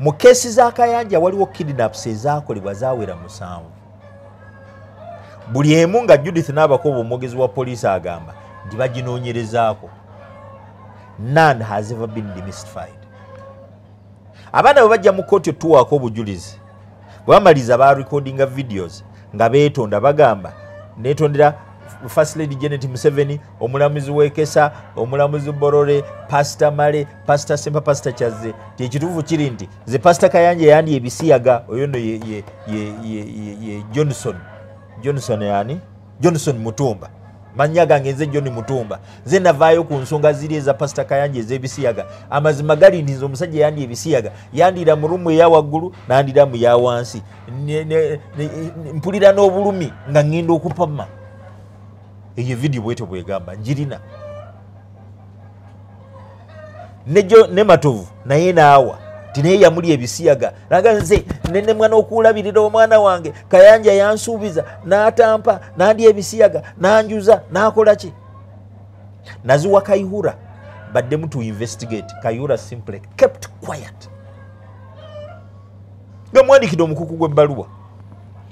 Mu kesi za Kayanja waliwo kidnaps ezaakolebwa zaawera 7. Buli emu nga Judith Nabakooba omwogezi wa poliisi agamba nti baginoonyerezaako. None has ever been demystified. Abaana bwe bajja mu kkooti otuwaako obujulizi, bwe bamaliza barecordinga videos nga beetonda, bagamba neetondera First Lady Janet Museveni, omulamuzi w'Ekesa, omulamuzi Borore, Pastor Male, Pastor Sempa, Pastor Kyazze. Ti ekituufu kiri nti nze Pastor Kayanja yandi ebisiyaga, oyo nno ye Johnson. Johnson yani? Johnson Mutumba. Mannya gange nze John Mutumba. Nze navaayo ku nsonga ziri eza Pastor Kayanja ez'ebisiyaga. Amazima gali nti nze omusajja yandi ebisiyaga, yandira mu rumu eya waggulu n'andira mu ya wansi. Mpulira n'obulumi nga ŋŋenda okupama. Eyo video bwetyo bwegamba njirina. Ne Matovu naye naawa ti naye yamuli ebisiyaga, naga nze nenemwa n'okulabirira omwana wange Kayanja yansuubiza n'atampa n'andya ebisiyaga n'anjuza n'akola ki. Naziwa Kayihura baddemu to investigate. Kayihura simply kept quiet. Nga mwandikidde omukuku gw'ebbaluwa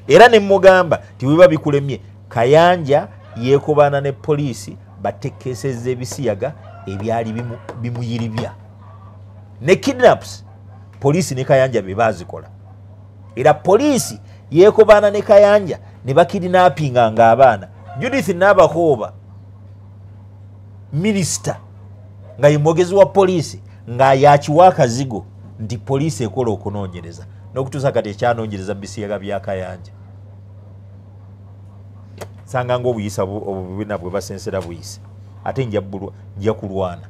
era ne mugamba ti biba bikulemye Kayanja yeekobaana ne poliisi batekeesezza ebisiyaga ebyali bimuyiribya. Ne kidnaps poliisi ne Kayanja be baazikola. Era poliisi yeekobaana ne Kayanja ne bakidnappinga ng'abaana. Judith Nabakooba minisita nga ye mwogezi wa poliisi nga yakiwa akazigo nti poliisi ekola okunoonyereza n'okutuusa kati ekyanoonyereza bisiyaga bya Kayanja. Sanga ng'obuyisa obubina bwe basensera buyise ate nja kulwana,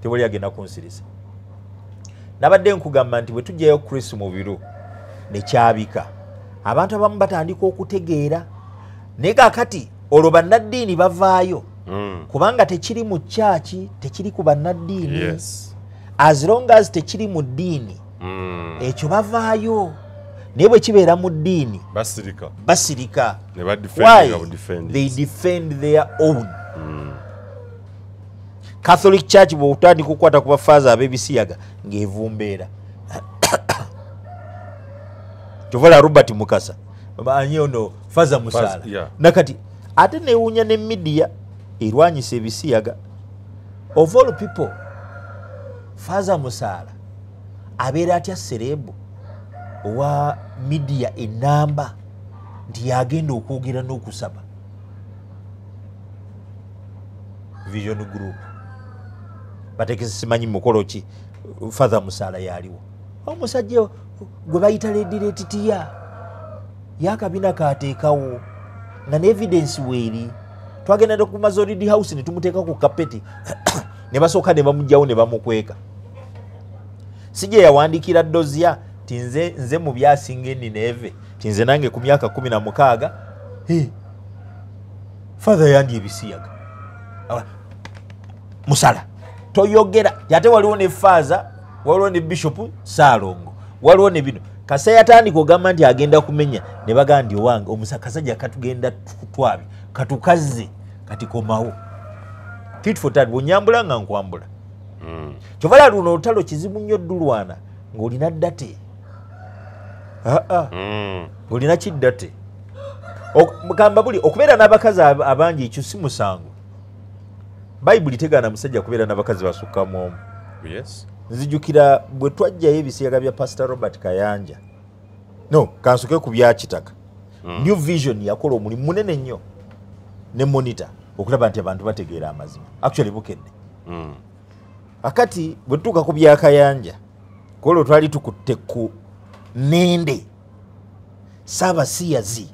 tewali agenda kunsirisa. Nabadde nkugamba nti bwe tujjayo Chris Mubiru ne kyabika, abantu abamu batandika okutegeera. Naye kaakati olwo bannaddiini bavaayo kubanga tekiri mu kyaki, tekiri ku bannaddiini. Yes. As long as tekiri mu ddiini ekyo bavaayo. Naye bwe kibeera mu ddiini basirika. Basirika. Ne Why? They defend their own. Catholic Church bw'otandika okukwata ku bafaaza ab'ebisiyaga ng'evumbeera. Kyovala Robert Mukasa ani ono Faza Musaala. Nakati ate newuunya ne media erwanyisa ebisiyaga. Of all people, Faza Musaala abeera atya serebu owa media enamba nti yagenda okwogera n'okusaba. Vision Group batekese simanyi mukolo ki, Father Musaala yaliwo. Omusajja gwe bayita Lady Letitia yakabina kateekawo nga ne evidence weeri. Twagenda ku Mazoridi House ne tumuteeka ku kapeti ne basooka ne bamuggyawo ne bamukweka. Sijje yawandiikira Dozia ti nze mu byasinga Nineve ti nze nange ku myaka 16 Father yandi ebisiyaga. Musala toyogera. Ate waliwo ne Faza, waliwo ne Bishop Saalongo, waliwo ne bino. Kasa yatandika ogamba nti agenda kumenya ne bagamba nti owange omusakasajja katugenda twabi katukazze kati komawo. Tit for tat, bw'onyambula nga nkwambula. Kyovala luno olutalo kizibu nnyo ddulwana ng'olina ddate. Olina kiddate. Mugamba buli okubeera n'abakazi abangi ekyo si musango. Bayibuli tegaana musajja kubeera n'abakazi basukka mu omu. Yes. Nzijukira bwe twajjayo ebisiyaga bya Pastor Robert Kayanja. No, kansuke ku bya Kitaka. New Vision yakola omulimu munene nnyo ne Monitor okulaba nti abantu bategeera amazima. Actually bukedde. Akati bwe tutuuka ku bya Kayanja, kwolwo twali tukutte ku Nende Ssaabasiyazi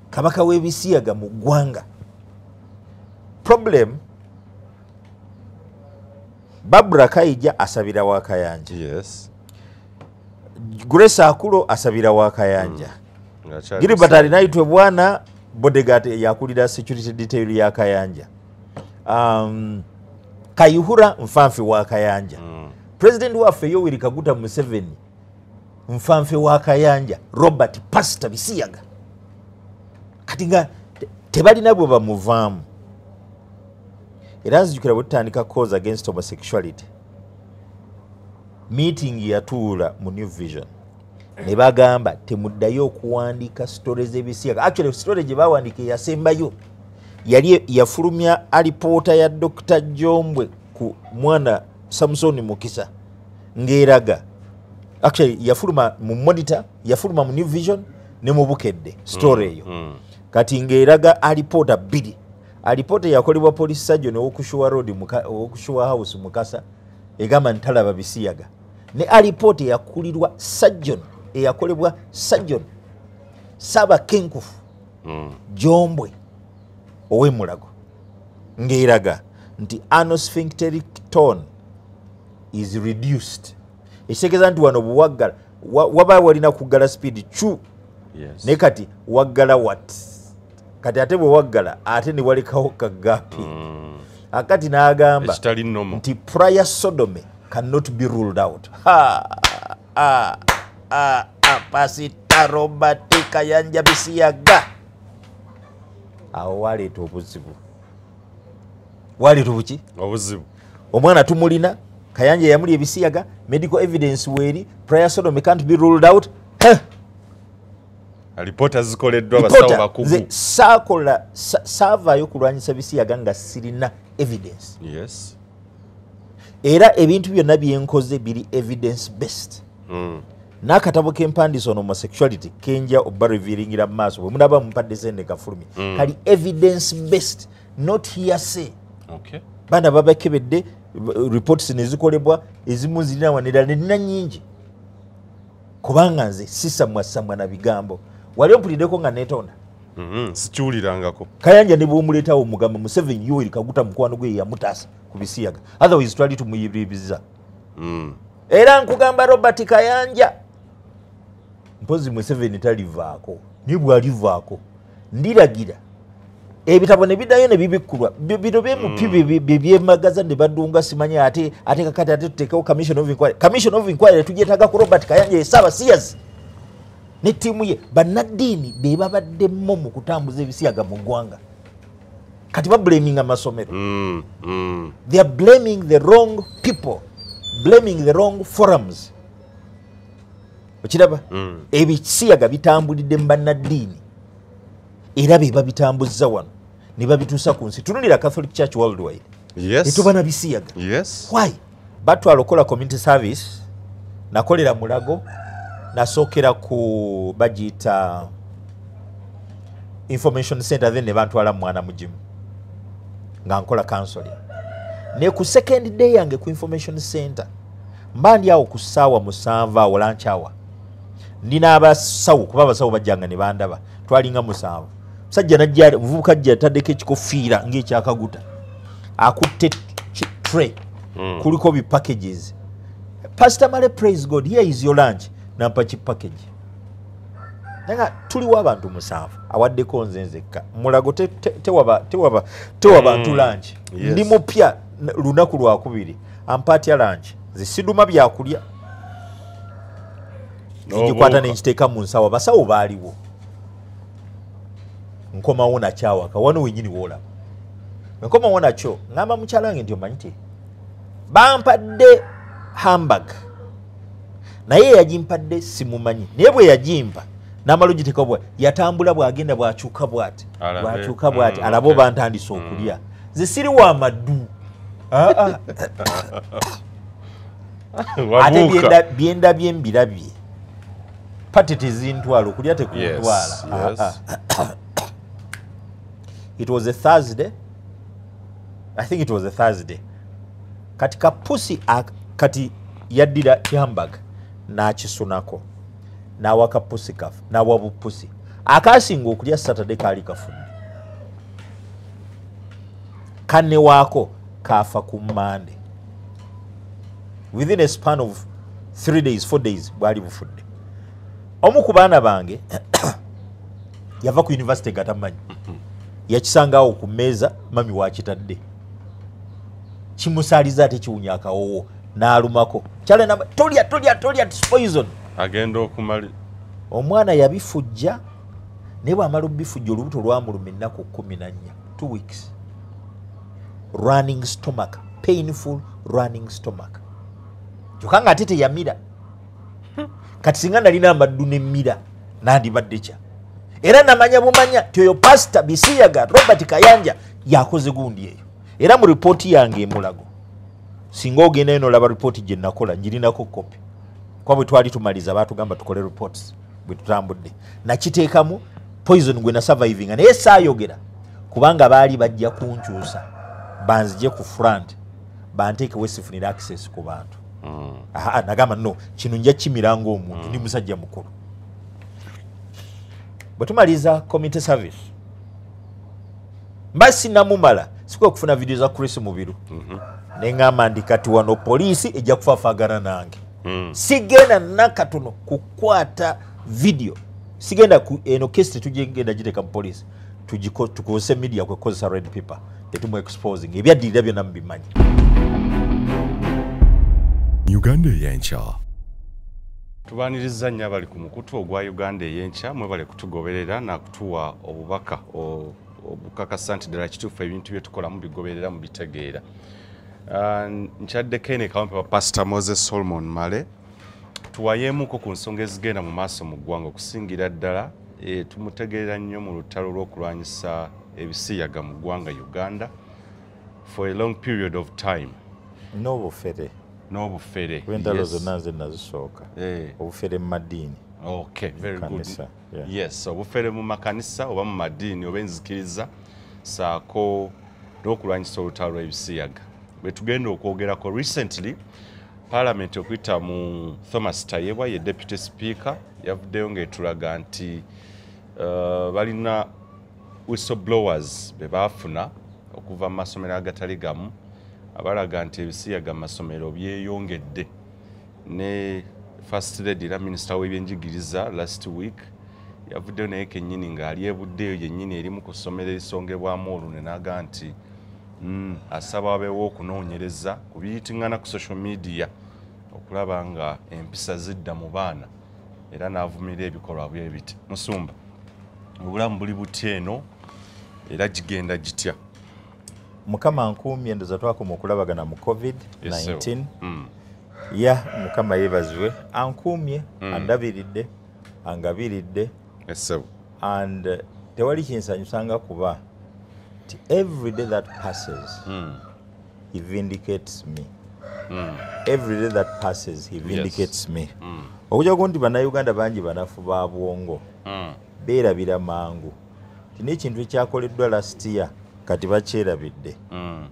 kabaka w'ebisiyaga mu ggwanga. Problem, Babra Kaija asabira wa Kayanja. Yes. Grace Akulo asabira wa Kayanja. Gilbert Arinaitwe bwana bodyguard yakulira security detail ya Kayanja. Kayihura nfanfe wa Kayanja. President waffe Yoweri Kaguta Museveni nfanfe wa Kayanja. Robert Pastor Bisiyaga. Kati nga tebalina bwe bamuvaamu. Era nzijukira bwe tutandika cause against homosexuality. Meeting yatuula mu New Vision ne bagamba temuddayo okuwandiika stories z'ebisiyaga. Actually, story gye bawandiika eyasembayo yali yafulumya alipoota ya Dr. Jombwe ku mwana Samson Mukisa ng'eraga, actually yafuluma mu Monitor, yafuluma mu New Vision ne mu Bukedde story eyo. Kati ng'eraga alipoota bbiri, alipoota eyakolebwa police surgeon ow'oku Sure Road, ow'oku Sure House Mukasa, egamba ntalaba bisiyaga, ne alipoota eyakulirwa surgeon, eyakolebwa surgeon Saabakenkufu Jombwe ow'emulago, ng'eraga nti anal sphincteric tone is reduced, ekitegeeza nti wano buwaggala waba walina kuggala speed chu. Naye kati waggala wat kati ate bwe waggala ate ne walekawo ka gap. Akati n'agamba ekitali normal nti prior sodomy cannot be ruled out. Ha, ha, ha, ha, Pasita Robert Kayanja bisiyaga. Awo waleeta obuzibu, waleeta obuki? Obuzibu. Omwana tumulina, Kayanja yamuli ebisiyaga, medical evidence weeri, prior sodomy can't be ruled out. Heh! Alipoota zikoleddwa abasawo Reporter, bakugu. Nze saakola saavaayo kulwanyisa bisiyaga nga sirina evidence. Era ebintu byonna byenkoze biri evidence based. N'akatabo k'empandiisa on homosexuality kenja oba revealingira mu maaso bwe munaba mumpadde sente kafulumye, kali evidence based, not hearsay. Baana babakebedde, reports ne zikolebwa, ezimu zirina wanira nenina nnyingi, kubanga nze sisamwasamwa na bigambo. Wali ompuliddeko nga neetonda? Sikiwulirangako. Kayanja ne bw'omuleetawo omugamba Museveni Yoweri Kaguta mukwano gwe yamutaasa ku bisiyaga, otherwise twali tumuyibiriza. Era nkugamba Robert Kayanja, mpozi Museveni talivaako, naye bw'alivaako ndiragira ebitabo ne biddayo ne bibikkulwa. Bino byemupi byemagaza ne badunga simanyi ate kakati ate tuteekewo commission of inquiry. Commission of inquiry tugyetaaga ku Robert Kayanja esaabasiyazi ne ttiimu ye. Bannaddiini be babaddemu mu kutambuza ebisiyaga mu ggwanga. Kati bablaminga amasomero. They are blaming the wrong people, blaming the wrong forums. Okiraba? Ebisiyaga bitambulidde mu bannaddiini era be babitambuzza wano ne babituusa ku nsi. Tunulira Catholic Church worldwide. Tetuba na bisiyaga. Why? Batwala okukola community service, nakolera Mulago, nasookera ku bagiyita information center, then ne bantwala mwana mugimu nga nkola counseling. Ne ku second day yange ku information center, mba ndi awo ku ssaawa 7 awo lunch hour, ndi n'abasawo, kuba abasawo bajjanga ne bandaba, twalinga 7. Musajja najja, muvubuka ajja ataddeko ekikofiira ng'ekyakaguta, akutte tray, kuliko bi packages. Pastor Male, praise God, here is your lunch. Nampa ki package. Nanga tuliwo abantu 7, awaddeko nze nzekka. Mulago tewaba bantu lunch. Ndi mupya lunaku lwakubiri, ampaatya lunch. Nze siduma byakulya. Ngikwata ne nkiteeka mu nsawo, abasawo baaliwo. Nkomawo nakyawaka, wano wennyini w'olaba. Nkomawo nakyo, ŋŋamba mukyala wange nti omanyi ti bampadde hamburger, naye yagimpadde simumanyi, naye bwe yagimpa n'amala ogiteeka bwa yatambula bw'agenda bw'akyuka bw'ati, bw'akyuka bw'ati, alabe oba ntandise okulya. Nze siri wa maddu. Ate byendabye mbirabye, pate tezintwala, okulya tekuntwala. It was a Thursday. I think it was a Thursday. Kati kapusi kati yaddira hamburger n'akisunako n'awa kapusi kafu, n'awa bupusi akasinga okulya. Saturday kaali kafudde, kanne waako kafa ku Monday. Within a span of 3 days, 4 days bwali bufudde. Omu ku baana bange yava ku university nga tamanyi, yakisangawo ku mmeeza mami wakitadde, kimusaaliza ate kiwunya akawoowo n'alumako. Kyale namba tolya tolya tolya, poison. Agenda okumali Omwana yabifujja, naye bw'amala obifujja olubuto lwamuluma ennaku 14, 2 weeks, running stomach, painful running stomach. Kyokka nga ate teyamira. Kati singa nalina amaddu nemmira nandibadde kya. Era namanya bumanya ti oyo Pastor Bisiyaga Robert Kayanja yakoze gundi eyo. Era mu ripooti yange emulago, singa ogenda eno olaba ripooti gye nakola, ngirinako kopi. Kuba bwe twali tumaliza baatugamba tukole reports bwe tutambudde. Nakiteekamu poison gwe nasurvivinga, naye saayogera kubanga baali bajja kunkyusa banzije ku front banteekewo sifunira access ku bantu. Aha, nagamba no, kino nja kimira ng'omuntu, ndi musajja mukulu. Bwe tumaliza community service, mba sinnamumala, sikuwa kufuna video za Chris Mubiru. Ne ŋŋamba ndi kati wano poliisi ejja kufaafagana nange. Sigenda nakatono kukwata video. Sigenda ku, eno case tetugenda giteeka mu poliisi. Tukozese media kwekozesa red paper. Tetumu exposing. Ebyaddirira byonna mubimanyi. Uganda Ey'enkya. Tubaaniriza nnyo abali ku mukutu ogwa Uganda Ey'enkya, mwebale kutugoberera na kutuwa obubaka obukakasa nti ddala kituufu ebintu bye tukola mubigoberera mubitegeera. Nkyaddeko eno ekawampe wa Pastor Moses Solomon Male, tuwayeemuko ku nsonga ezigenda mu maaso mu ggwanga okusingira ddala, tumutegeera nnyo mu lutalo lw'okulwanyisa ebisiyaga mu ggwanga Uganda for a long period of time. N'obufere. N'obufere. Entalo Yes. zonna nze nazisooka. Obufere mu madiini. Okay, very good. Kanisa, yeah. Yes, obufere mu makanisa oba mu madiini oba enzikiriza saako n'okulwanyisa olutalo lw'ebisiyaga. Bwe tugenda okwogerako recently, Parliament okuyita mu Thomas Tayebwa ye Deputy Speaker yavuddeyo ng'etulaga nti balina whistleblowers be baafuna okuva mu masomero agatali gamu abalaga nti ebisiyaga mu masomero byeyongedde. Ne First Lady era Minisita w'ebyenjigiriza last week yavuddeyo naye kennyini ng'ali ebuddeeyo yennyini erimu ku ssomero erisongebwamu olunwe n'aga nti asaba wabeewo okunoonyereza ku biyitiŋŋana ku social media okulaba nga empisa zidda mu baana era n'avumirira ebikolwa bwe biti. Musumba, obulamu buli butya eno era gigenda gitya? Mukama ankuumye, ndowooza twakoma okulabagana mu COVID-19. Yes, Ya, Mukama yeebazibwe, ankuumye, andabiridde, angabiridde. Yes, And tewali kinsanyusanga kuba nti every day that passes, he vindicates me. Every day that passes, he vindicates me. Okujjako nti bannayuganda bangi banafu ba bwongo, beerabira mangu. Nti n'ekintu ekyakoleddwa last year kati bakyerabidde.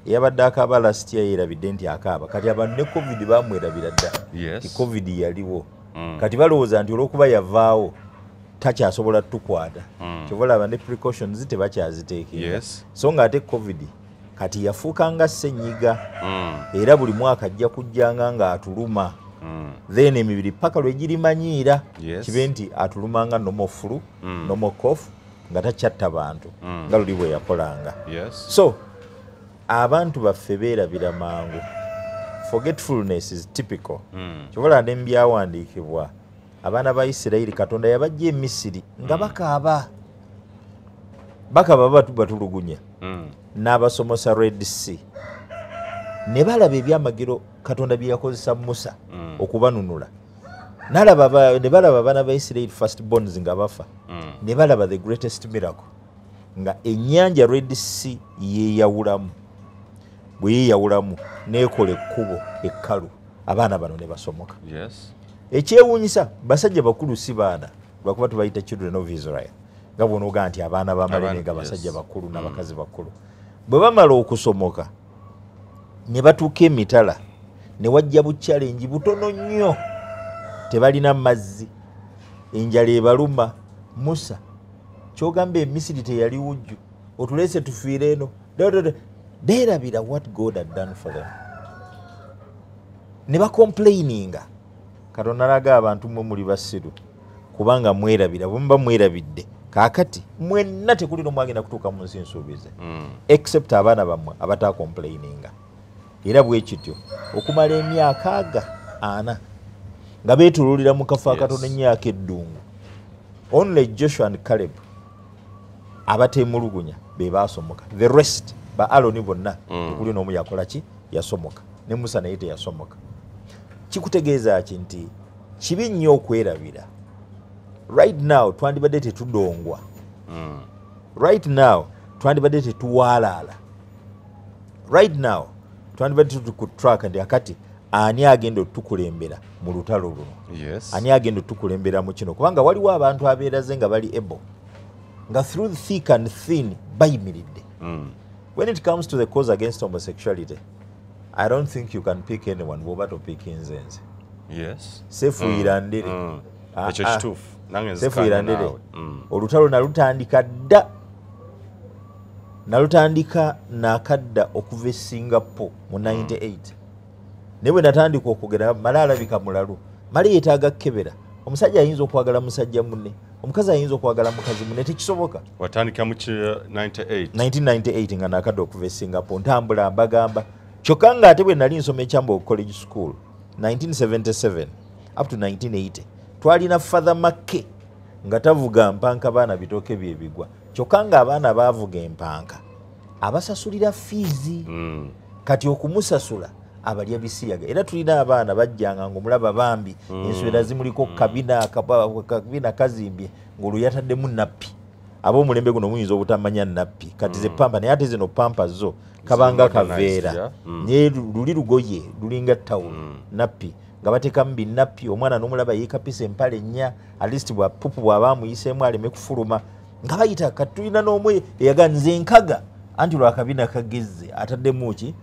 Eyabadde akaaba last year yeerabidde nti akaaba. Kati abantu ne COVID bamwerabira dda. Yes. Nti COVID yaliwo. Kati balowooza nti olw'okuba yavaawo takyasobola tukwata. Kyova olaba ne precautions tebakyaziteekinga. Yes. So ng'ate COVID kati yafuuka nga ssenyiga. Era buli mwaka ajja kujjanga ng'atuluma. Then emibiri paka lwe girimanyiira. Yes. Kibe nti atulumanga normal flu, normal cough, nga takyatta bantu, nga luli bwe yakolanga. Yes. So abantu baffe beerabira mangu. Forgetfulness is typical. Kyova olaba ne mu byawandiikibwa abaana ba Isirayiri Katonda yabajja e Misiri nga bakaaba. Bakaaba batulugunya. N'abasomosa Red Sea. Ne balaba ebyamagero Katonda bye yakozesa Musa okubanunula. Ne balaba abaana ba Isirayiri first borns nga bafa. Ne balaba the greatest miracle nga ennyanja Red Sea yeeyawulamu. Bwe yeeyawulamu n'ekola ekkubo ekkalu abaana bano ne basomoka. Yes. Ekyewuunyisa basajja bakulu si baana, lwakuba tubayita children of Israel nga bw'onooga nti abaana b'amalene nga basajja bakulu n'abakazi bakulu. Bwe bamala okusomoka ne batuuka emitala ne wajja bu challenge butono nnyo, tebalina mazzi, enjala ebaluma. Musa ky'ogamba e Misiri teyali wujju, otuleese tufiire eno. Beerabira what God had done for them. Ne bacomplaininga. Katonda n'alaga abantu mmwe muli basiru kubanga mwerabira, bwe muba mwerabidde kaakati mwenna tekuli n'omu agenda kutuuka mu nsi nsuubize. Except abaana bammwe abatacomplaininga. Era bwe kityo okumala emyaka aga ana nga beetululira mu kafo akatono ennyo ak'eddungu. Only Joshua and Caleb abateemulugunya be baasomoka. The rest ba Aaron bonna tekuli n'omu yakola ki? Yasomoka. Ne Musa naye teyasomoka. Kikutegeeza ki nti kibi nnyo okwerabira. Right now twandibadde tetudongwa. Right now twandibadde tetuwaalaala. Right now twandibadde ku track ndi akati ani agenda otukulembera mu lutalo luno. Yes. Ani agenda otukulembera mu kino, kubanga waliwo abantu abeeraze nga bali able, nga through thick and thin bayimiridde. When it comes to the cause against homosexuality, I don't think you can pick anyone bw'oba topickinze nze. Yes. Sefuuyira ndere. Ekyo kituufu. Nange Sefuuyira nzikanya ndere. naawe. Olutalo nalutandika dda, nalutandika nakadda okuva e Singapore mu 98. Naye bwe natandika okwogera, mala alabika mulalu, mala yeetaaga kkebera. Omusajja ayinza okwagala musajja munne, omukazi ayinza okwagala mukazi munne, tekisoboka. Watandika mu ki 98? 1998 nga nakadda okuva e Singapore, ntambula mbagamba. Kyokka ng'ate bwe nali nsoma e Kyambogo College School 1977 up to 1980, twalina Father Mackay nga tavuga mpanka baana bitooke bye bigwa. Kyokka ng'abaana baavuga empanka abasasulira fiizi. Kati okumusasula abalya bisiyaga. Era tulina abaana bajjanga ng'omulaba bambi enswera zimuliko kabina, kabina kazimbye ng'olwo yataddemu nappi. Ab'omulembe guno muyinza obutamanya nappi. Kati ze pampa, naye ate zino pampa zo kabanga kaveera. Naye luli lugoye lulinga ttawulo, nappi nga bateekamu binnappi, omwana n'omulaba yeekapisa empale nnya, at least bwa pupu bw'aba amuyiseemu aleme kufuluma. Nga bayita kati tulina n'omwe eyaga nze nkaga anti lwakabina kagezze ataddemu ki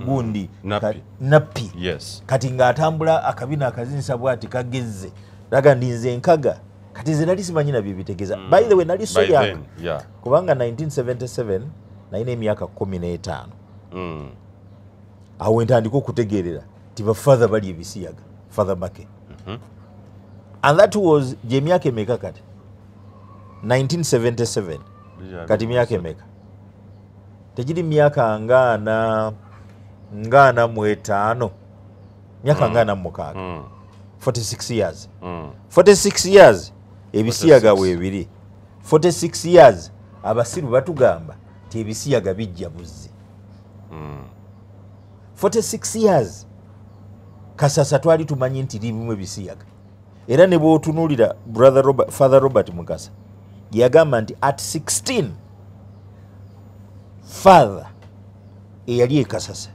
gundi Nappi. Nappi. Yes. Kati ng'atambula akabina akazinsa bw'ati kagezze, laga ndi nze nkaga. Kati nze nali simanyi nabyo bitegeeza. By the way, nali so By young. then, yeah. Kubanga 1977 nalina emyaka 15. Awo ntandika okutegeerera nti bafather bali ebisiyaga, Father Mackay. And that was gyemyaka emeka kati? 1977. Kati myaka emeka? Tegiri myaka ngaana mu etaano. Myaka ngaana mu mukaaga. 46 years. 46 years ebisiyaga 46. weebiri. 46 years abasiru batugamba nti ebisiyaga bijja buzzi. 46 years Kasasa twali tumanyi nti libimu ebisiyaga. Era ne bw'otunuulira brother Robert, Father Robert Mukasa yagamba nti at 16 father eyali e Kasasa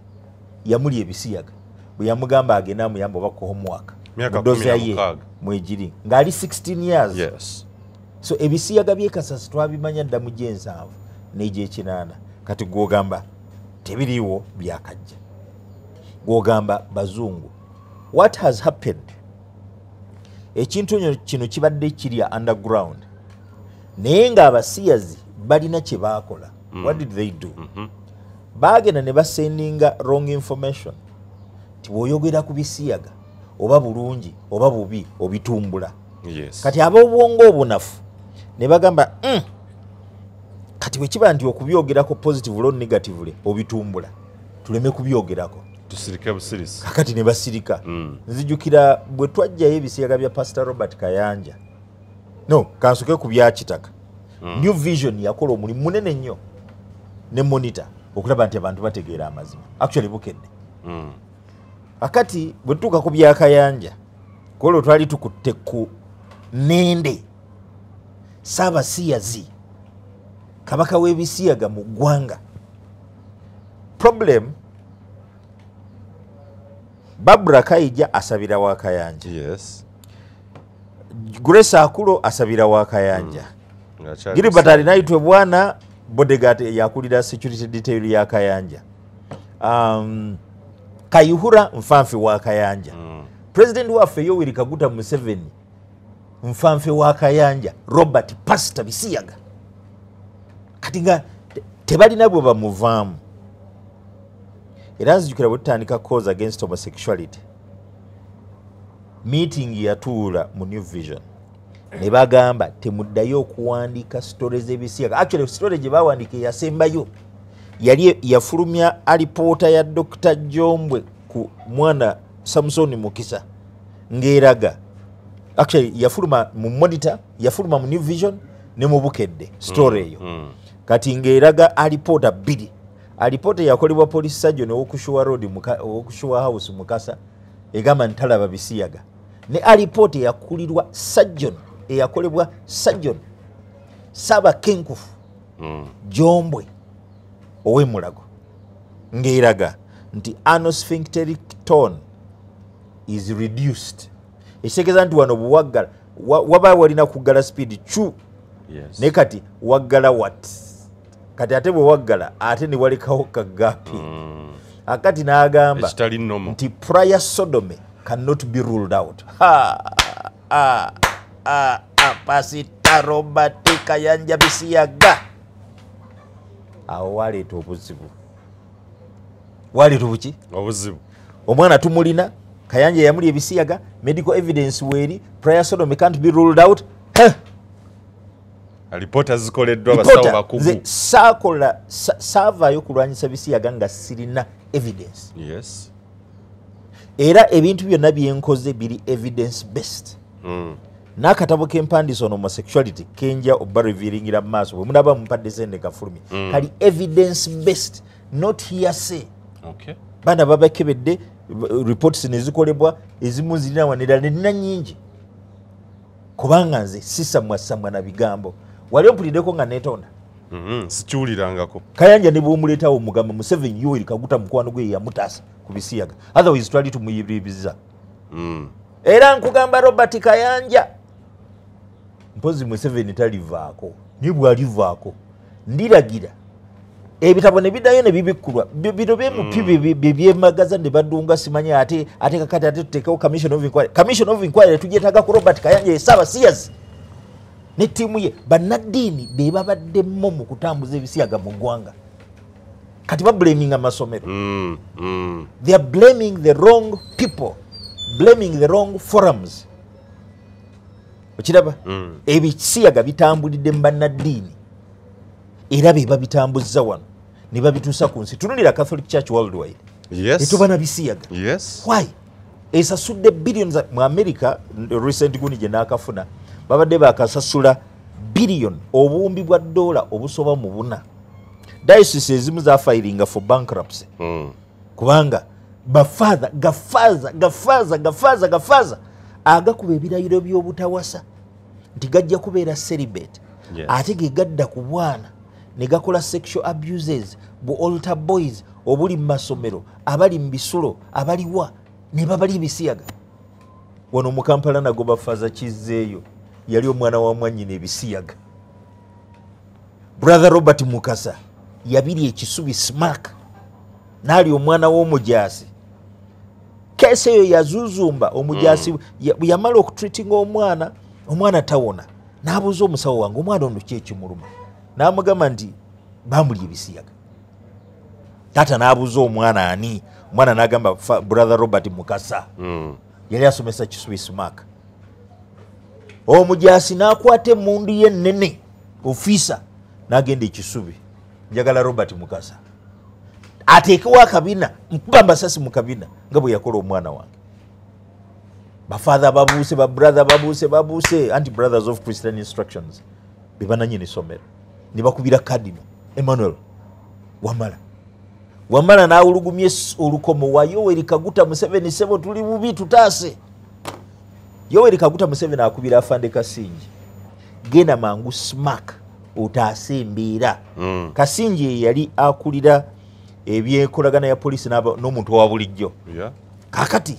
yamuli ebisiyaga bwe yamugamba agende amuyamba oba ku homework. Myaka Mu doza kumi na ye mukaaga. mwegiri ng'ali 16 years. Yes. So ebisiyaga by'e Kasasa twabimanya dda mu gy'ensanvu n'egy'ekinaana. Kati gw'ogamba tebiriiwo byakajja, gw'ogamba bazungu. What has happened? Ekintu kino kibadde kirya underground, naye ng'abasiyazi balina kye baakola. What did they do? Baagenda ne basendinga wrong information nti bw'oyogera ku bisiyaga oba bulungi oba bubi obitumbula. Yes. Kati ab'obwongo obunafu ne bagamba kati bwe kiba nti okubyogerako positively or negatively obitumbula, tuleme kubyogerako, tusirike busirisi. Kakati ne basirika. Nzijukira bwe twajjayo ebisiyaga bya Pastor Robert Kayanja, no kansoke ku bya Kitaka. New Vision yakola omulimu munene nnyo ne Monitor okulaba nti abantu bategeera amazima. Actually Bukedde. Akati bwe tutuuka ku bya Kayanja, kwolwo twali tukutte ku Nende Ssaabasiyazi, kabaka w'ebisiyaga mu ggwanga. Problem, Barbara Kaija asabira wa Kayanja. Yes. Grace Akulo asabira wa Kayanja. Ng'akyali Gilbert Alinaitwe bwana bodyguard yakulira security detail ya Kayanja. Kayihura nfanfe wa Kayanja. President waffe Yoweri Kaguta Museveni nfanfe wa Kayanja, Robert Pastor Bisiyaga. Kati nga tebalina bwe bamuvaamu. Era nzijukira bwe tutandika cause against homosexuality, meeting yatuula mu New Vision ne bagamba temuddayo okuwandiika story z'ebisiyaga. Actually story gye bawandiika eyasembayo yali yafulumya alipoota ya Dr. Jombwe ku mwana Samson Mukisa ng'eraga. Actually yafuluma mu Monitor, yafuluma mu New Vision ne mu Bukedde story eyo. Kati ng'eraga alipoota bbiri. Alipoota yakolebwa police surgeon ow'oku Sure Road, ow'oku Sure House Mukasa. Egamba ntalaba bisiyaga. Ne alipoota eyakulirwa surgeon, eyakolebwa surgeon Saba Kenkufu Jombwe ow'Emulago, ng'eraga nti anal sphincteric tone is reduced. Ekitegeeza nti wano bwewaggala waba walina kuggala speed chu. Yes. Naye kati waggala wat kati ate bwe waggala ate ne walekawo kagapi. Akati n'agamba ekitali normal. Nti prior sodomy cannot be ruled out. Ha, ha, ha, ha, Pasita Robert Kayanja bisiyaga. Awo waleeta obuzibu. Waleeta obuki? Obuzibu. Omwana tumulina, Kayanja yamuli ebisiyaga, medical evidence weeri, prior sodomy can't be ruled out. Huh. Alipoota zikoleddwa abasawo Reporter, bakugu. nze saakola saavaayo kulwanyisa bisiyaga nga sirina evidence. Yes. Era ebintu byonna byenkoze biri evidence based. N'akatabo k'empandiisa on homosexuality kenja oba revealingira mu maaso bwe munaaba mumpadde sente kafulumye. Kali evidence based, not hearsay. Okay. Baana babakebedde, reports ne zikolebwa, ezimu zirina wanira nina nnyingi. Kubanga nze sisamwasamwa na bigambo. Wali ompuliddeko nga neetonda? Sikiwulirangako. Kayanja ne bw'omuleetawo omugamba Museveni Yoweri Kaguta mukwano gwe yamutaasa ku bisiyaga. Otherwise twali tumuyibiriza. Era nkugamba Robert Kayanja mpozi Museveni talivaako, naye bw'alivaako ndiragira ebitabo ne biddayo ne bibikkulwa. Bino bye byemagaza ne badunga simanyi ate kakati ate tuteekewo commission of inquiry. Commission of inquiry tugyetaaga ku Robert Kayanja ye Ssaabasiyazi ne ttiimu ye. Bannaddiini be babaddemu mu kutambuza ebisiyaga mu ggwanga. Kati bablaminga amasomero. They are blaming the wrong people, blaming the wrong forums. Okiraba? Ebisiyaga bitambulidde mu bannaddiini era be babitambuzza wano ne babituusa ku nsi. Tunulira Catholic Church worldwide. Yes. Etuba na bisiyaga. Yes. Why? Esasudde billions mu America. Recent gundi gye naakafuna babadde bakasasula billion obuwumbi bwa dola obusoba mu 4. Diocese ezimu zafilinga for bankruptcy. Kubanga bafather gafaza gafaza gafaza gafaza agakuba ebirayiro by'obutawasa nti gajja kubeera celibate. Yes. Ate ge gadda ku bwana ne gakola sexual abuses bu altar boys obuli mu masomero, abali mu bisulo, abaliwa ne babali ebisiyaga. Wano mu Kampala nago bafaza kizzeeyo yali omwana wa mwannyina ebisiyaga. Brother Robert Mukasa yabiri ekisubi smack n'ali omwana w'omujaasi. Kese eyo yazuzumba omujaasi. Yamala okutreatinga omwana, omwana tawona. N'abuuza omusawo wange omwana ono ki ekimuluma, n'amugamba nti bamulya ebisiyaga. Taata n'abuuza omwana ani, omwana n'agamba Brother Robert Mukasa. Yali asomesa Kisubi smack. Omujaasi n'akwata emmundu ye ennene ofiisa n'agenda ekisubi, njagala Robert Mukasa ateekewo akabina, nkuba amasasi mu kabina nga bwe yakola omwana wange. Bafather babuuse, babrother babuuse, babuuse anti Brothers of Christian Instructions be banannyini ssomero ne bakubira Cardinal Emmanuel Wamala. Wamala n'awulugumya olukomo wa Yoweri Kaguta Museveni, ssebo tuli bubi tutaase. Yoweri Kaguta Museveni akubira Afande Kasingi, genda mangu smack otaase embeera. Kasingi ye yali akulira ebyenkolagana ya poliisi n'omuntu owa bulijjo. Yeah. Kaakati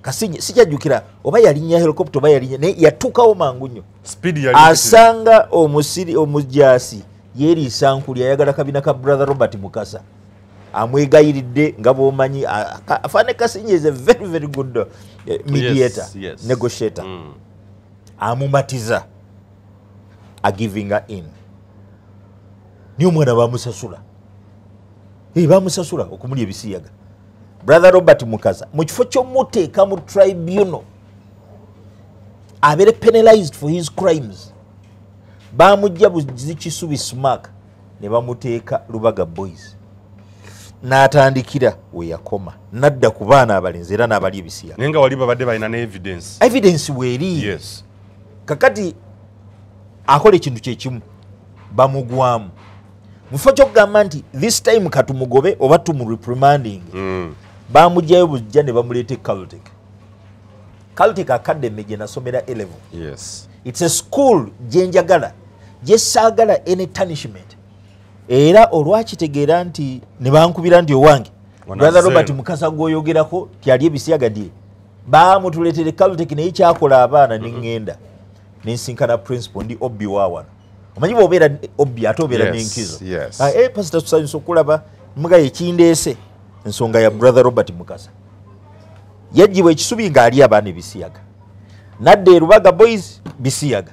Kasingi sikyajjukira oba yalinnya helicopter oba yalinnya, naye yatuukawo mangu nnyo. Speed yali asanga omusiri omujaasi yeeriisa nkuli ayagala kabina ka Brother Robert Mukasa. Amwegayiridde nga bw'omanyi, Afande Kasingi is a very very good mediator, Yes, yes. negotiator. Amumatiza agivinga in. Niyo omwana bamusasula. Bamusasula okumulya ebisiyaga. Brother Robert Mukasa mu kifo ky'omuteeka mu tribunal abeere penalized for his crimes, bamujja buzi Kisubi smack ne bamuteeka Lubaga Boys. N'atandikira we yakoma n'adda ku baana abalenzi era n'abali ebisiyaga. Naye nga wali babadde balina ne evidence. Evidence weeri. Yes. Kakati akola ekintu kye kimu bamugwamu. Mu kifo ky'okugamba nti this time katumugobe oba tumureprimanding, bamugyayo bujja ne bamuleeta e Caltech. Caltech Academy gye nasomera A level. Yes. It's a school gye njagala, gye saagala any tarnishment. Era olwakitegeera nti ne bankubira nti owange Brother Robert Mukasa gw'oyogerako tyali ebisiyaga dye baamutuleetere Caltech, naye kyakola abaana ne ŋŋenda ne nsinkana principal, ndi obbi wa wano. Omanyi bw'obeera obbi ate obeera n'enkizo. Yes. Pastor, tusanyusa okulaba mugaye ekindeese ensonga ya Brother Robert Mukasa. Yaggyibwa ekisubi ng'ali abaana ebisiyaga, nadda e Rubaga Boys bisiyaga.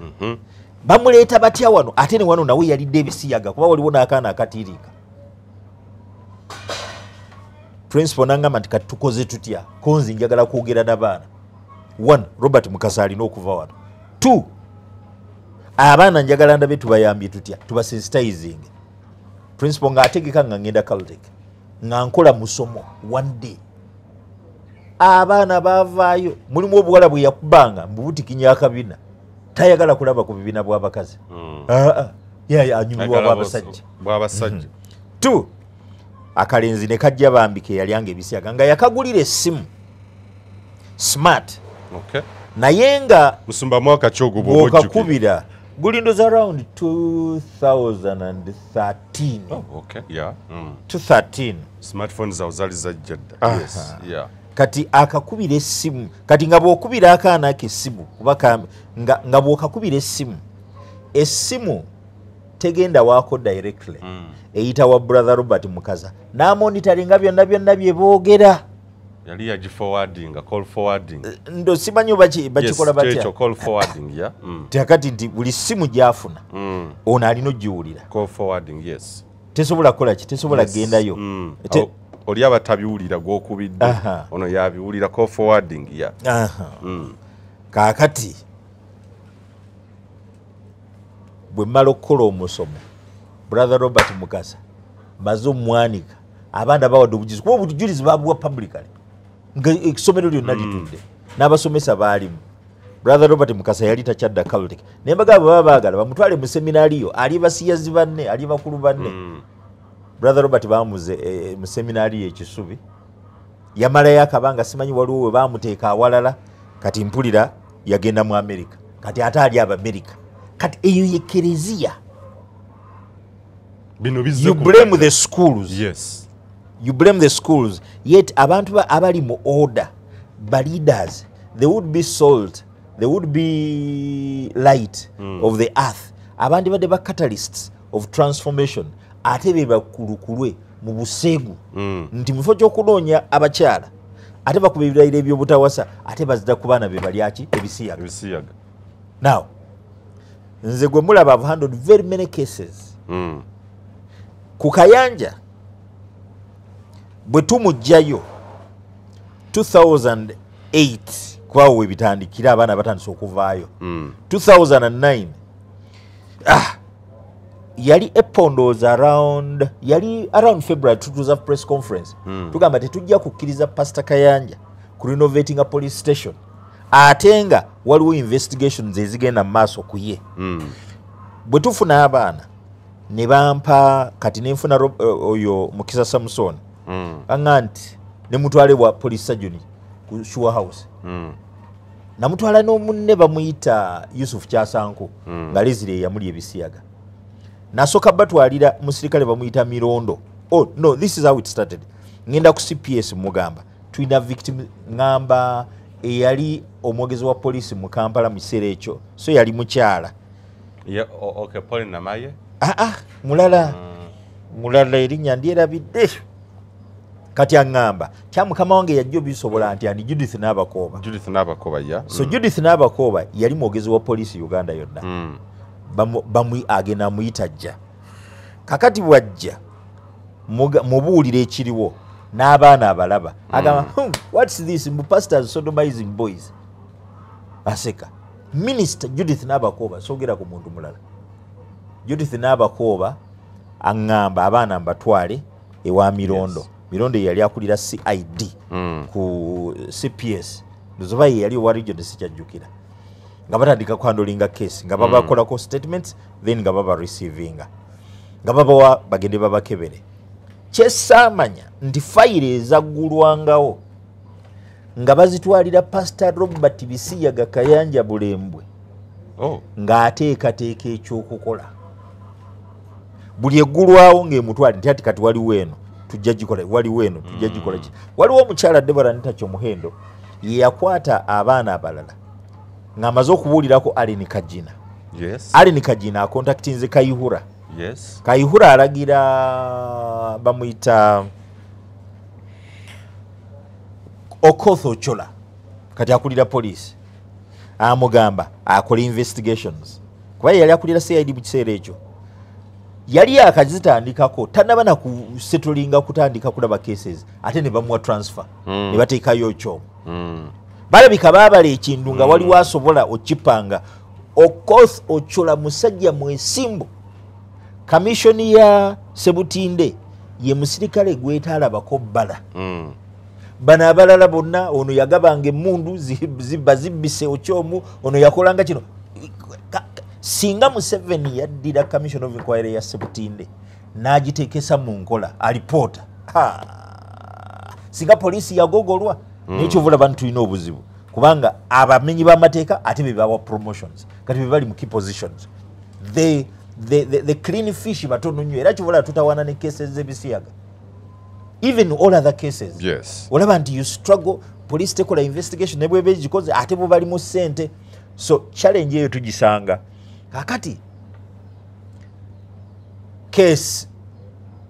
Bamuleeta batya wano ate ne wano nawe yalidde ebisiyaga kuba waliwo n'akaana akatiiriika. Principal n'angamba nti kati tukoze tutya, konzi njagala kwogera n'abaana. 1, Robert Mukasa alina okuva wano. 2, abaana njagala ndabe tubayambye tutya, tubasensitizing. Principal ng'ategeka nga ngenda Caltech nga nkola musomo one day. Abaana baavaayo, mulimu obuwala bwe yakubanga mbubutikinya akabina, tayagala kulaba ku bibiina bw'abakazi. Ye anyumirwa bw'abasajja. Bw'abasajja. 2, akalenzi ne kajja bambi ke yalyanga ebisiyaga nga yakagulira essimu smart. Okay. Naye nga musumba mwaka kyogo bw'okakubira gulindoza around 2013. Oh, okay. Yeah. 2013. Smartphones zawo zali zajja dda. Yes. Yeah. Kati akakubira essimu, kati nga bw'okubira akaana ke essimu kuba nga bw'okakubira essimu, essimu tegenda waako directly. Eyita wa Brother Robert Mukasa n'amonitoringa byonna byonna bye boogera. Yali yagiforwarding, call forwarding. Ndo simanyi bakikola batya. Yes, call forwarding, yeah. Kati nti buli simu gy'afuna ono alina ogiwulira. Call forwarding, yes. Tesobola kukola ki, tesobola kugendayo. Oli aba tabiwulira gw'okubidde, ono yabiwulira, call forwarding, yeah. Kaakati bwe mmala okukola omusomo, Brother Robert Mukasa maze omwanika, abaana bawadde obujulizi kuba obujulizi babuwa publicly nga essomero lyonna litudde n'abasomesa baalimu. Brother Robert Mukasa yali takyadda Caltech, naye mbagamba bwe baba baagala bamutwale mu seminaariyo, ali basiyazi banne, ali bakulu banne. Brother Robert bamuze mu seminaariyo ekisubi, yamalayo akabanga simanyi waliwo we bamuteeka awalala. Kati mpulira yagenda mu America, kati ate ali Abamerika. Kati eyo ye kereziya. You blame the schools. Yes. You blame the schools. Yet abantu abali mu order, ba leaders, they would be salt, they would be light of the earth. Abandi badde ba catalysts of transformation. Ate be bakulukulwe mu buseegu. Nti mu kifo ky'okunoonya abakyala, ate bakuba ebirayiro eby'obutawasa, ate bazida ku baana be balyaki ebisiyaga. Ebisiyaga. Now, nze gwe mulaba I've handled very many cases. Ku Kayanja bwe tumuggyayo 2008 kubawo we bitandikira abaana batandise okuvaayo. 2009 yali epondos around, yali around February tutuza press conference. Tugamba tetujja kukkiriza Pastor Kayanja ku renovating a police station ate nga waliwo investigations ezigenda mu maaso ku ye. Bwe tufuna abaana ne bampa kati nenfuna oyo Mukisa Samson anga nti ne mutwale wa police surgeon ku Sure House. Namutwala n'omunne bamuyita Yusuf Kyasanko nga Leslie yamuli ebisiyaga. Nasooka batwalira musirikale bamuyita Mirondo. Oh no, this is how it started. Ngenda ku CPS mugamba tulina victim, ngamba eyali omwogezi wa poliisi mu Kampala mu kiseera ekyo, so yali mukyala. Yeah, okay, Pauline Namaye. Mulala. Mulala erinnya ndyerabidde. Kati aŋŋamba kya mukama wange yajja obisobola nti ani Judith Nabakooba. Judith Nabakooba, yeah. So Judith Nabakooba yali mwogezi wa poliisi Uganda yonna. Agenda amuyita ajja. Kakati bw'ajja mubuulira ekiriwo n'abaana abalaba. Agamba, what's this? Mbu pastors sodomizing boys. Aseka. Minister Judith Nabakooba, sogera ku muntu mulala. Judith Nabakooba aŋŋamba abaana mbatwale ewa Mirondo. Yes. Mirondo yali akulira CID ku CPS. Ndozoba ye yali owa region sikyajjukira. Nga batandika kuhandolinga case, nga babakolako statements, then nga baba receivinga. Nga babawa bagende babakebere. Kyesaamanya nti fayiro ezaggulwangawo Nga bazitwalira Pastor Robert Bisiyaga Kayanja Bulembwe. Ng'ateekateeka ekyokukola. Buli eggulwawo ng'emutwale nti ati kati waliwo eno tujja gikola, waliwo eno tujja gikola ki. Waliwo omukyala Deborah Anita Kyomuhendo ye yakwata abaana abalala ng'amaze okubuulirako Allen Kagina. Allen Kagina akontaktinze Kayihura. Kayihura alagira bamuyita Okoth Ochola, kati akulira poliisi, amugamba akola investigations kuba yali akulira CID mu kiseera ekyo. Yali akazitandikako, tannaba na kusettlinga kutandika kulaba cases, ate ne bamuwa transfer, ne bateekayo Ochom. Balabika baabala ekintu nga waliwo asobola okipanga. Okoth Ochola musajja mwesimbu. Kamishoni ya Sebutinde ye musirikale gwetaalabako bbala. Bano abalala bonna, ono yagabanga emmundu bazibbise Ochomu, ono yakolanga kino. Singa Museveni yaddira Commission of Inquiry ya Sebutinde n'agiteekesa mu nkola alipoota, singa poliisi yagogolwa. Naye kyova olaba nti tulina obuzibu, kubanga abamenyi b'amateeka ate be bawa promotions, kati be bali mu key positions. The clean fish batono nnyo, era kyova olaba tutawaana ne cases z'ebisiyaga, even all other cases. Olaba nti you struggle, police tekola investigation ne bweba egikoze ate bo bali mu ssente. So challenge eyo tugisanga. Kakati case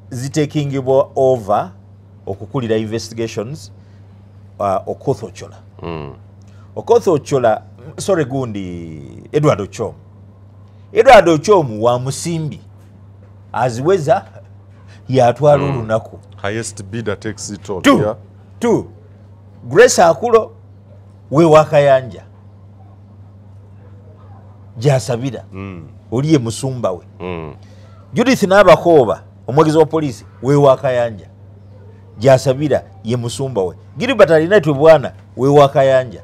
zitakingibwa over okukulira investigations, Okoth Ochola. Okoth Ochola, sorry, gundi Edward Ochom. Edward Ochom wa musimbi aziweza yatwala olunaku. Highest bidder takes it all. Two. Two. Grace Akulo we Wakayanja gyasabira, oli ye musumba we. Judith Nabakooba omwogezi wa poliisi we Wakayanja gyasabira, ye musumba we. Gilbert Alinaitwe Bwana we Wakayanja,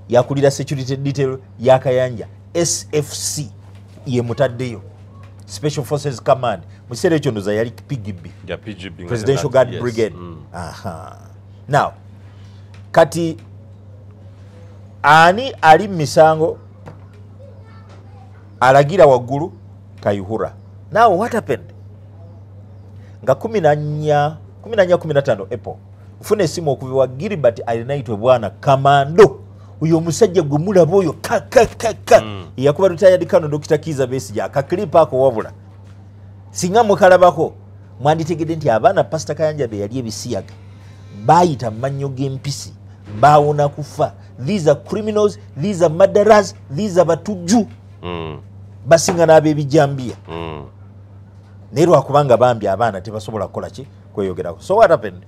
yakulira security detail ya Kayanja, SFC ye mutaddeyo, Special Forces Command. Mu kiseera ekyo ndoza yali PGB. Ya PGB nga Presidential Guard Brigade. Aha. Now kati ani ali mu misango alagira waggulu? Kayihura. Now what happened, nga 14 14 15 April, nfuna esimu okuva wa Gilbert Alinaitwe Bwana kamando, oyo omusajja gwe mulaba oyo kakakaka yakuba retired Colonel Dr. Kiza Besigye akaklipa ako, wabula singa mukalabako mwanditegedde nti abaana Pastor Kayanja be yali ebisiyaga bayita mannyo g'empisi bawona kufa. These are criminals, these are murderers, these are batujju, basinga n'ab'ebijambiya. Naye lwakubanga bambi abaana tebasobola kukola ki, kweyogerako. So what happened,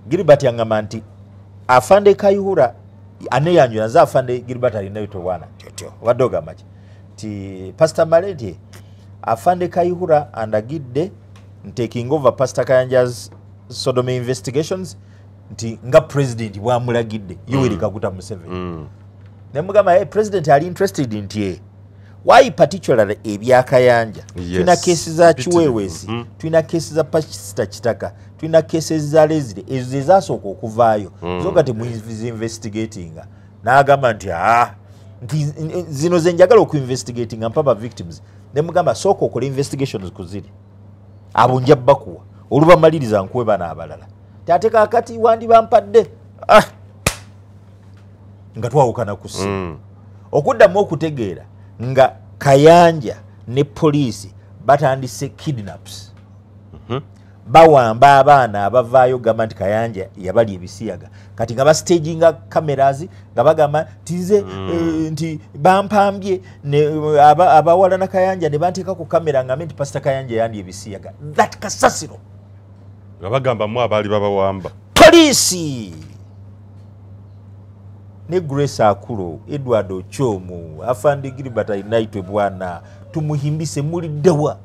Gilbert yangamba nti afande Kayihura aneyanjula, nze afande Gilbert Alinaitwe Bwana. Tyotyo obadde ogamba ki? Ti Pastor Male, nti afande Kayihura andagidde taking over Pastor Kayanja's sodomy investigations, nti nga president bwamulagidde Yoweri Kaguta Museveni. Nemugamba, hey, president ali interested nti why particularly ebyakayanja? Tulina kesi za Kiweewesi, tulina kesi za Pastor Kitaka, tulina kesi za Leslie, ezo ezasooka okuvaayo, zo nga temuzinvestigatinga. N'agamba nti ah, nti zino ze njagala okuinvestigatinga, mpa ba victims. Nemugamba sooka okola investigations ku ziri, abo nja bakuwa olubamaliriza nkuwe bano abalala. Ate kaakati wandibampadde, ah! Nga twawukana ku ssimu. Okuddamu okutegeera nga Kayanja ne poliisi batandise kidnaps, bawamba abaana abavaayo gamba nti Kayanja yabali ebisiyaga. Kati nga bastaginga cameras nga bagamba nti nze nti bampambye abawala na Kayanja ne banteeka ku kamera ngambe nti Pastor Kayanja yandi ebisiyaga. That kasasiro. Nga bagamba mu abaali babawamba. Poliisi ne Grace Akulo, Edward Ochomu, afande Gilbert Alinaitwe Bwana, tumuhimbise, muliddawa,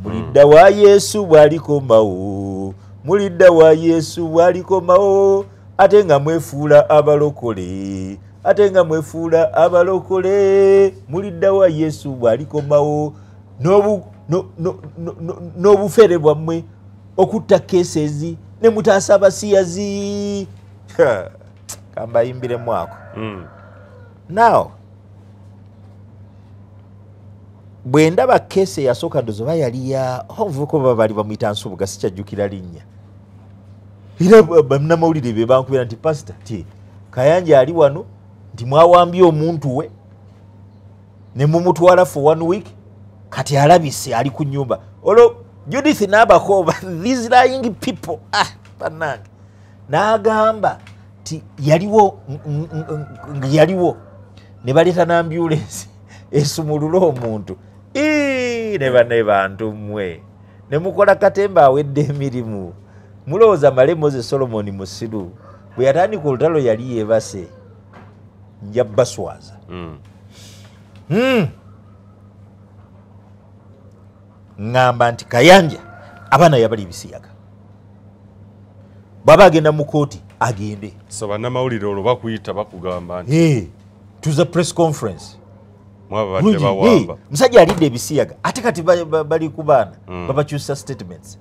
muliddawa Yesu bw'alikomawo, muliddawa Yesu bw'alikomawo, ate nga mwefuula abalokole, ate nga mwefuula abalokole, muliddawa Yesu bw'alikomawo n'obufere bwammwe okutta cases ne mutaasa abasiyazi. Kambayimbiremu ako. Now bwe ndaba case eyasooka ndozo yali ya omuvubuka oba baali bamuyita Nsubuga, sikyajjukira linnya. Era bannamawulire be bankubira nti pasita ti Kayanja ali wano nti mwawambye omuntu we ne mumutwala for 1 week, kati alabise ali ku nnyumba. Olwo Judith n'abakoba these lying people, bannange, n'agamba ti yaliwo yaliwo ne baleeta n'ambulensi esumulule omuntu. Ne banne bantu mmwe ne mukola katemba awedde emirimu. Mulowooza Male Moses Solomon musiru bwe yatandika olutalo yali yeebase. Nja baswaza. Ŋŋamba nti Kayanja abaana yabali ebisiyaga, bw'aba agenda mu kooti agende. So bannamawulire olwo bakuyita bakugamba nti tuza press conference, mwabadde bawamba musajja alidde ebisiyaga, ate kati bali ku baana babakyusa statements.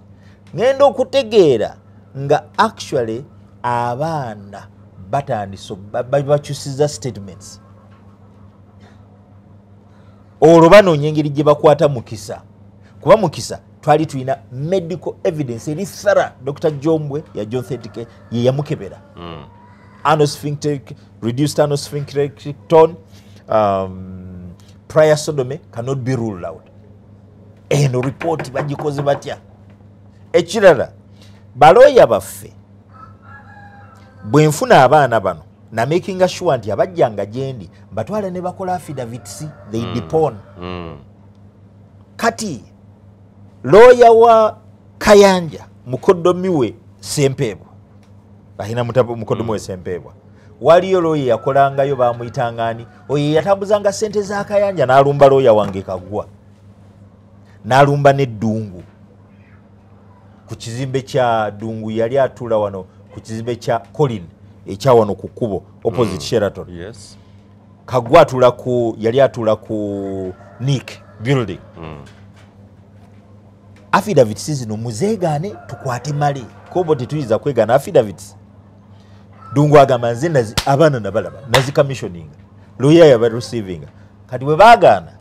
Ŋŋenda okutegeera nga actually abaana batandise bakyusiza statements. Olwo banoonya engeri gye bakwata Mukisa, kuba Mukisa twali tulina medical evidence eri thorough. Dr. Jombwe ya John Thetike ye yamukebera. Anal sphincteric, reduced anal sphincteric tone, prior sodomy cannot be ruled out. Eno report bagikoze batya? Ekirala, balooya baffe bwe nfuna abaana bano na making sure nti abajjanga gyendi mbatwala ne bakola affidavits, they depone. Kati lawyer wa Kayanja mukoddomi we Sempebwa, alina mukoddomi we Sempebwa, waliyo lawyer yakolangayo bamuyitangani, oyo yatambuzanga ssente za Kayanja n'alumba lawyer wange Kaggwa, n'alumba n'eddungu ku kizimbe kya Ddungu. Yali atuula wano ku kizimbe kya Colin ekya wano ku kkubo opposite Sheraton. Kaggwa atuula ku, yali atuula ku Nick building. Affidavits zino muzeegaane tukwate Male, kobo tetuyinza kwegaana affidavits. Ddungu agamba nze abaana nabalaba nazicommissioninga, lawyer yaba receivinga. Kati bwe baagaana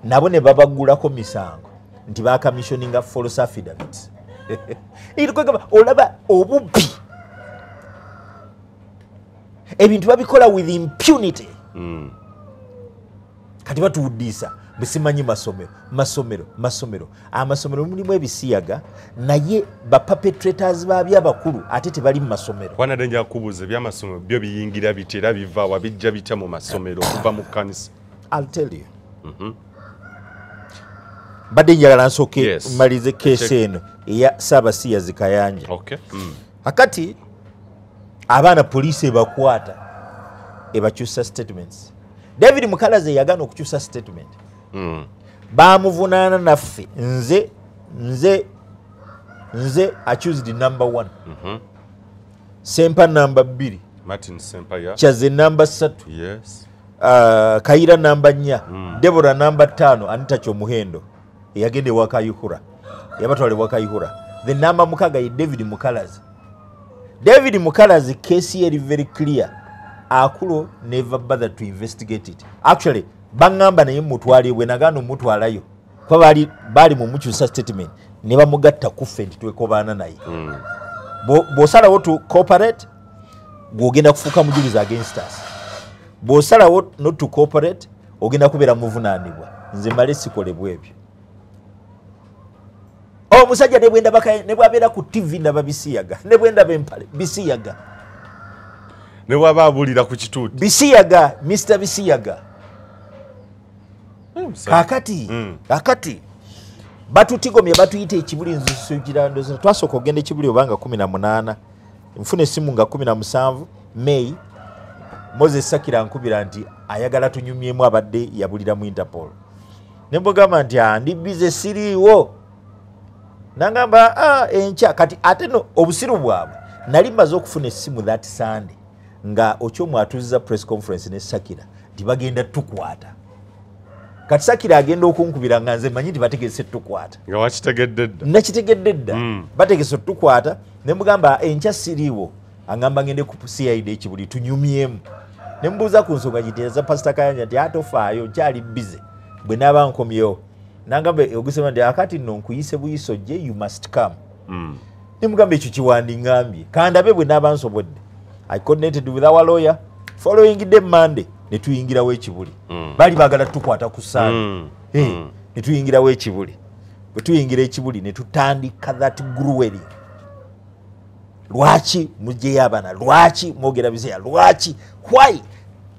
nabo ne babagulako misango nti bacommissioninga false affidavits. Kwegamba olaba obubbi, ebintu babikola with impunity. Kati batuwuddisa bwesimanyi masomero masomero masomero amasomero mulimu ebisiyaga, naye ba perpetrators baabyo abakulu ate tebali mu masomero. Kwanadde nja kubuuza ebyamasomero byo biyingira bitya era biva wa, bijja bitya mu masomero okuva mu kkanisa? I'll tell you. Mbadde njagala nsooke mmalize case eno eya Ssaabasiyazi Kayanja. Akati abaana poliisi ebakwata ebakyusa statements. David Mukalaze yagaana okukyusa statement. Bamuvunaana naffe, nze accused number 1, Sempa number 2, Martin Sempa ya Kyaze number 3, Kaira number 4, Deborah number 5, Anita Kyomuhendo eyagenda ewa Kayihura, yabatwala ewa Kayihura. The number 6 ye David Mukalaze. David Mukalaze case eri very clear. Akulo never bothered to investigate it. Actually bangamba naye mutwale bwe nagaana omutwalayo kuba baali mumukyusa statement ne bamugatta ku ffe nti twekobaana naye. Bw'osalawo to cooperate gw'ogenda kufuuka mujulizi against us, bw'osalawo not to cooperate ogenda kubeera muvunaanibwa. Nze male sikolebwa ebyo. Omusajja ne bw'abeera ku TV ndaba bisiyaga, ne bwe ndaba empale bisiyaga, ne bw'aba abuulira ku kituuti bisiyaga, Mr. Bisiyaga. Kakati batutigomye batuyita ekibuli nzisugira ndoza twasooka okugenda ekibuli obanga 18, nfuna essimu nga 17 May, Moses Sakira nkubira nti ayagala tunyumyemu, abadde yabulira mu Interpol. Ne mbugamba nti ndi busy siriiwo. Nangamba enkya. Kati ate no obusiru bwabwe nali mmaze okufuna essimu that Sunday nga Ochomu atuuziza press conference ne Sakira nti bagenda tukwata. Kati Sakira agenda okunkubira nga nze manyi nti bategese tukwata. Nga wakitegedde dda? Nakitegedde dda. Bategese tukwata ne mugamba enkya siriiwo. Angamba ngende ku CID ekibuli tunyumyemu. Ne mbuuza ku nsonga giteeza Pastor Kayanja nti atofaayo nkyali busy. Bwe naaba nkomyewo. Nangamba ogusema nti akati nno nkuyise buyiso gye you must come. Ne mugamba ekyo kiwandingambye. Kandabe bwe naaba nsobodde. I coordinated with our lawyer. Following the Monday ne tuyingirawo ekibuli. Bali baagala tukwata ku Sunday. Ne tuyingirawo ekibuli. Bwe tuyingira ekibuli ne tutandika that grueling. Lwaki mugyeyo abaana? Lwaki mwogera biseera? Lwaki? Why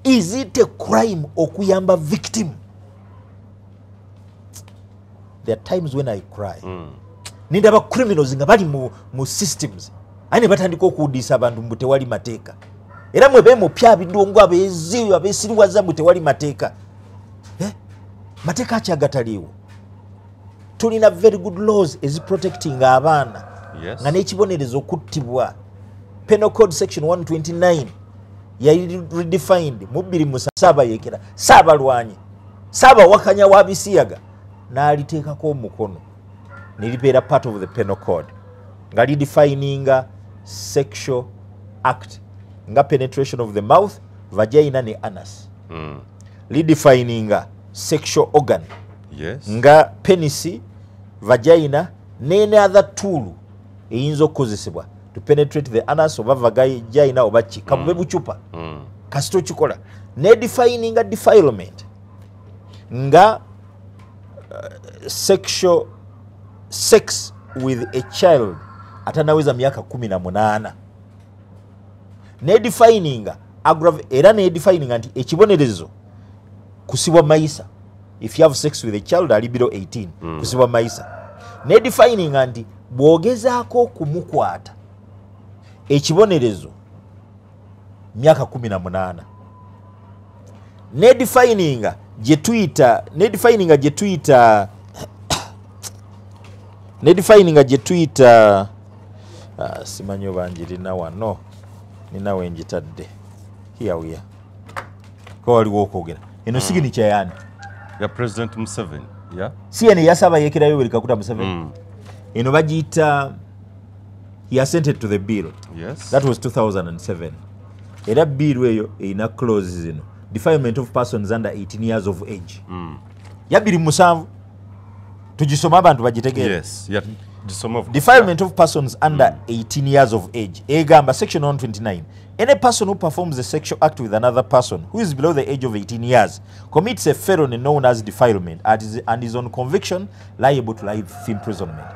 is it a crime okuyamba victim? There are times when I cry. Nindaba criminals nga bali mu systems. Aye ne batandika okuwudiisa abantu mbu tewali mateeka. Era mwe bemupya abidongo abeeziyo abeesiriwaza mbu tewali mateeka. Mateeka ki agataliiwo? Tulina very good laws eziprotecting abaana. Nga n'ekibonerezo okuttibwa. Penal Code section 129 yali redefined mu 2007 Saabayekera, Saabalwanyi, Saabawakanya wa bisiyaga n'aliteekako omukono ne libeera part of the Penal Code nga lidefininga sexual act nga penetration of the mouth, vagina ne anus. Lidefininga sexual organ nga penis, vagina ne any other tool eyinza okukozesebwa to penetrate the anus oba vagina oba ki kabube bucupa kasita okikola. Ne defininga defilement nga sexual sex with a child atanaweza miaka 18. Ne defininga era ne defininga nti ekibonerezo kusibwa maisa. If you have sex with a child ali below 18 kusibwa maisa. Ne defininga nti bw'ogezaako okumukwata ekibonerezo myaka 18. Ne defininga gye tuyita simanyi oba njirina wano nina we njitadde. Here we are. Ko waliwo okwogera eno signature yani ya President Museveni. Si eno yasaba yekera Yoweri Kaguta Museveni. Eno bagiyita he assented to the bill. That was 2007. Era bill eyo erina clause zino. Defilement of persons under 18 years of age. Ya 2007 tugisoma abantu bagitegeere. Defilement of persons under 18 years of age. Egamba section 129. Any person who performs a sexual act with another person who is below the age of 18 years commits a felony known as defilement and is on conviction liable to life imprisonment.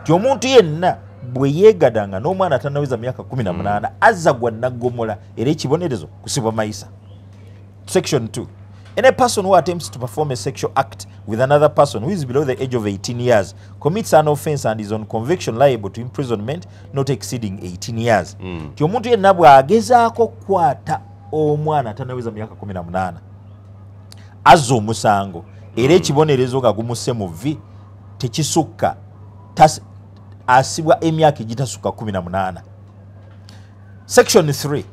Ti omuntu yenna bwe yeegadanga n'omwana atannaweza myaka 18 azza gwa naggomola era ekibonerezo kusibwa mayisa. Section 2. Any person who attempts to perform a sexual act with another person who is below the age of 18 years commits an offense and is on conviction liable to imprisonment not exceeding 18 years. Ti omuntu yenna bw'agezaako okukwata omwana atannaweza myaka 18 azza omusango era ekibonerezo nga gumusse mu vvi tekisukka asibwa emyaka egitasukka 18. Section 3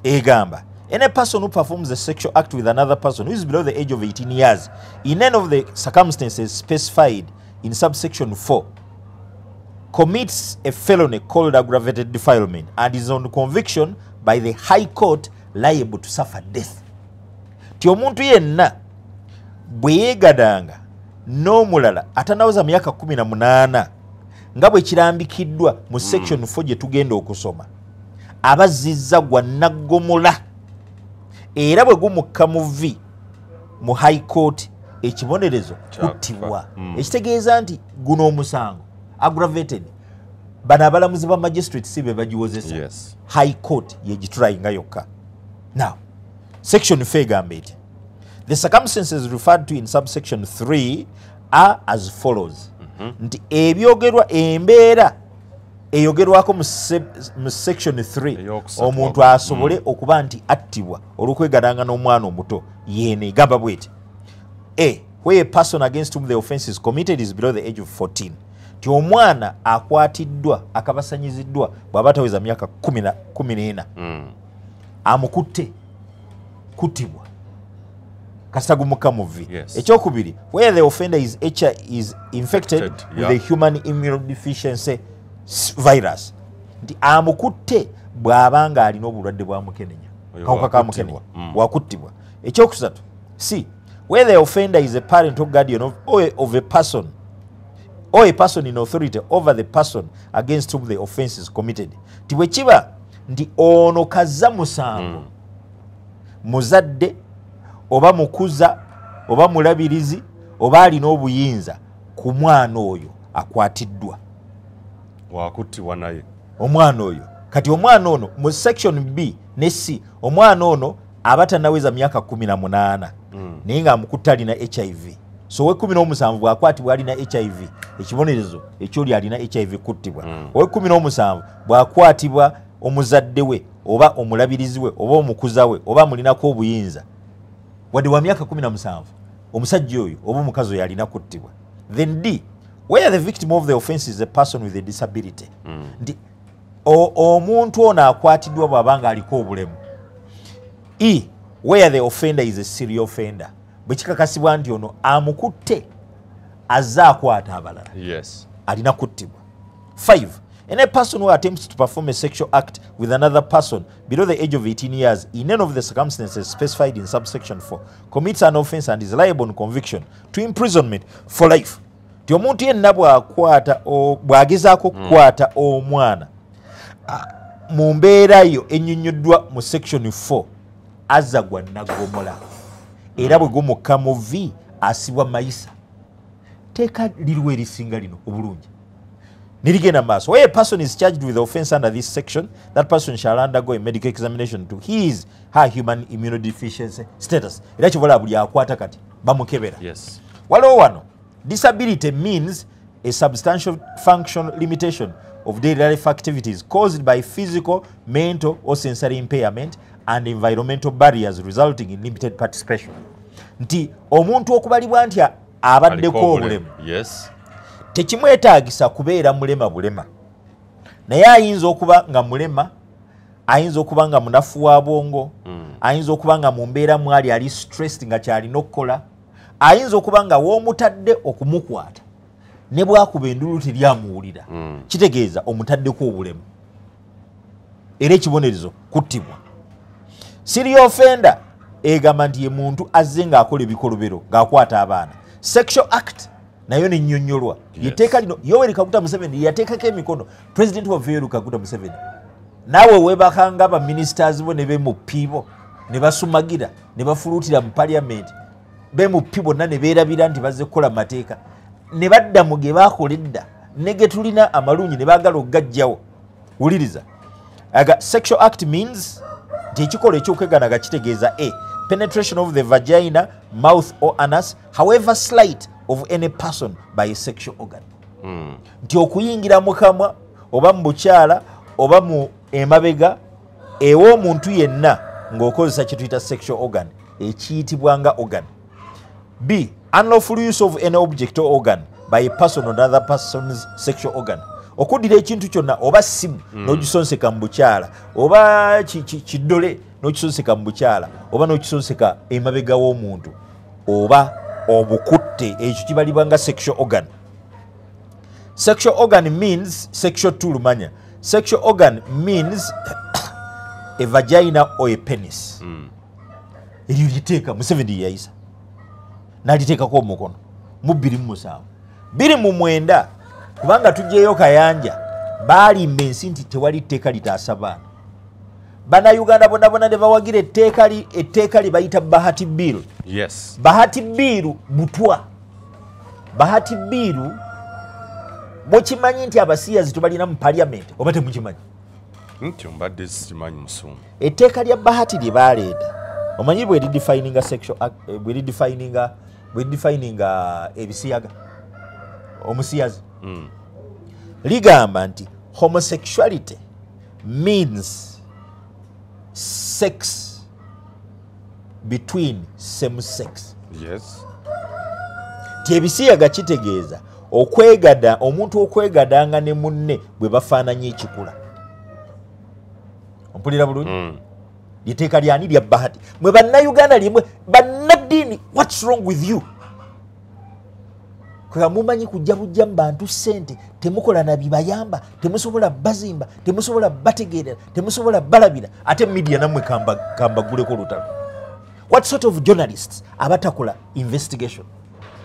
egamba any person who performs a sexual act with another person who is below the age of 18 years in any of the circumstances specified in subsection 4 commits a felony called aggravated defilement and is on conviction by the High Court liable to suffer death. Ti omuntu yenna bwe yeegadanga n'omulala atanaweza myaka 18 nga bwe kirambikiddwa mu section 4 gye tugenda okusoma abazizza gwa naggomola era bwe gumukka mu vvi mu High Court ekibonerezo kuttibwa. Ekitegeeza nti guno omusango aggravated bano abalamuzi ba magistrate si be bagiwozesa. High Court yegitrayinga yokka. Now section 4 egamba eti the circumstances referred to in subsection 3 are as follows. Nti ebyogerwa embeera eyogerwako mu section 3 omuntu asobole okuba nti attibwa olw'okwegadanga n'omwana omuto yeene egamba bweti. A, where a person against whom the offense is committed is below the age of 14. Ti omwana akwatiddwa akabasanyiziddwa bw'aba taweza myaka 14 amukutte kuttibwa kasita gumuka mu vvi. Ekyokubiri, where the offender is is infected with a human immunodeficiency virus. Nti amukutte bw'aba nga alina obulwadde bwa mukenenya, kawuka ka mukenenya, wakuttibwa. Ekyokusatu, C, where the offender is a parent or guardian of a person or a person in authority over the person against whom the offense is committed. Nti bwe kiba nti ono kazza musango, muzadde oba mukuza oba mulabirizi oba alina obuyinza ku mwana oyo akwatiddwa, wakuttibwa naye omwana oyo. Kati omwana ono mu section B ne C, omwana ono aba tannaweza myaka 18, naye ng'amukutte alina HIV. So owe 17 bw'akwatibwa alina HIV, ekibonerezo ekyoli alina HIV kuttibwa. Owe 17 bw'akwatibwa omuzadde we oba omulabirizi we oba omukuza we oba amulinako obuyinza, wadde wa myaka 17, omusajja oyo oba omukazi oyo alina kuttibwa. Then D, where the victim of the offense is a person with a disability. Nti omuntu ono akwatiddwa bw'aba nga aliko obulemu. E, where the offender is a serial offender. Bwe kikakasibwa nti ono amukutte azze akwata abalala, alina kuttibwa. 5, any person who attempts to perform a sexual act with another person below the age of 18 years in any of the circumstances specified in subsection 4 commits an offense and is liable on conviction to imprisonment for life. Nti omuntu yenna bw'akwata, bw'agezaako okukwata omwana mu mbeera yo ennyonnyoddwa mu section 4, azza gwa naggomola, era bwe gumukka mu v asibwa mayisa. Teeka liriwo erisinga lino obulungi nirigenda maaso. Where a person is charged with offense under this section, that person shall undergo a medical examination to his her human immunodeficiency status. Era kivola buli akwata kati bamukebera. Waliwo wano, disability means a substantial function limitation of daily life activities caused by physical, mental or sensory impairment and environmental barriers resulting in limited participation. Nti omuntu okubalibwa nti abaddeko obulemu, tekimwetaagisa kubeera mulema bulema, naye ayinza okuba nga mulema, ayinza okuba nga munafu wa bwongo, ayinza okuba nga mu mbeera mwali ali stressed nga kyalina okukola, ayinza okuba nga w'omutadde okumukwata ne bwakuba endulu teryamuwulira. Kitegeeza omutaddeko obulemu, era ekibonerezo kuttibwa. Serial offender egamba nti ye muntu azze ng'akola ebikolobero ng'akwata abaana. Sexual act nayo nennyonnyolwa. Etteeka lino Yoweri Kaguta Museveni yateekako emikono. President waffe Yoweri Kaguta Museveni, naawe weebakanga ba ministers bo ne bemupi bo ne basumagira ne bafuluutira mu parliament, bemupi bonna ne beerabira nti bazze kukola mateeka, ne badda mu ge baakola edda ne ge tulina amalungi ne baagala okugaggyawo. Wuliriza, aga sexual act means nti ekikolwa ekyokweganaga kitegeeza a penetration of the vagina, mouth or anus, however slight, of any person by a sexual organ. Nti okuyingira mu kamwa oba mu bukyala oba mu emabega ew'omuntu yenna ng'okozesa kye tuyita sexual organ, ekiyitibwa nga organ. B, unlawful use of any object or organ by a person or another person's sexual organ. Okuddira ekintu kyonna oba simu n'ogisonseka mu bukyala, oba kiddole n'okisonseka mu bukyala, oba n'okisonseka emabega w'omuntu oba obukutte, ekyo kibalibwa nga sexual organ. Sexual organ means sexual tool. Manya, sexual organ means a vagina or a penis. Eryo liteeka Museveni yayisa n'aliteekako omukono mu 2007, 2009, kubanga tuggyeyo Kayanja, baalimba ensi nti tewali tteeka litaasa baana. Bannayuganda bonna bonna ne bawagira etteeka li bayita Bahati Bill. Bahati Bill butwa. Bahati Bill, mukimanyi nti abasiyazi tubalina mu parliament oba temukimanyi? Nti mbadde sikimanyi, musumba. Etteeka lya Bahati lye baleeta, omanyi bwe lidefininga sexual act, bwe lidefininga ebisiyaga, omusiyazi, ligamba nti homosexuality means sex between same sex. Ti ebisiyaga kitegeeza okwegada, omuntu okwegadanga ne munne bwe bafaananye ekikula. Ompulira bulungi? Liteeka lyani? Lya Bahati. Mwe Bannayuganda limwe bannaddiini, what's wrong with you? Kwa mumanyi kujja bujja mu bantu ssente, temukola na bibayamba, temusobola bazimba, temusobola bategeerera, temusobola balabira, ate media nammwe kambaguleko olutalo. What sort of journalists abatakola investigation?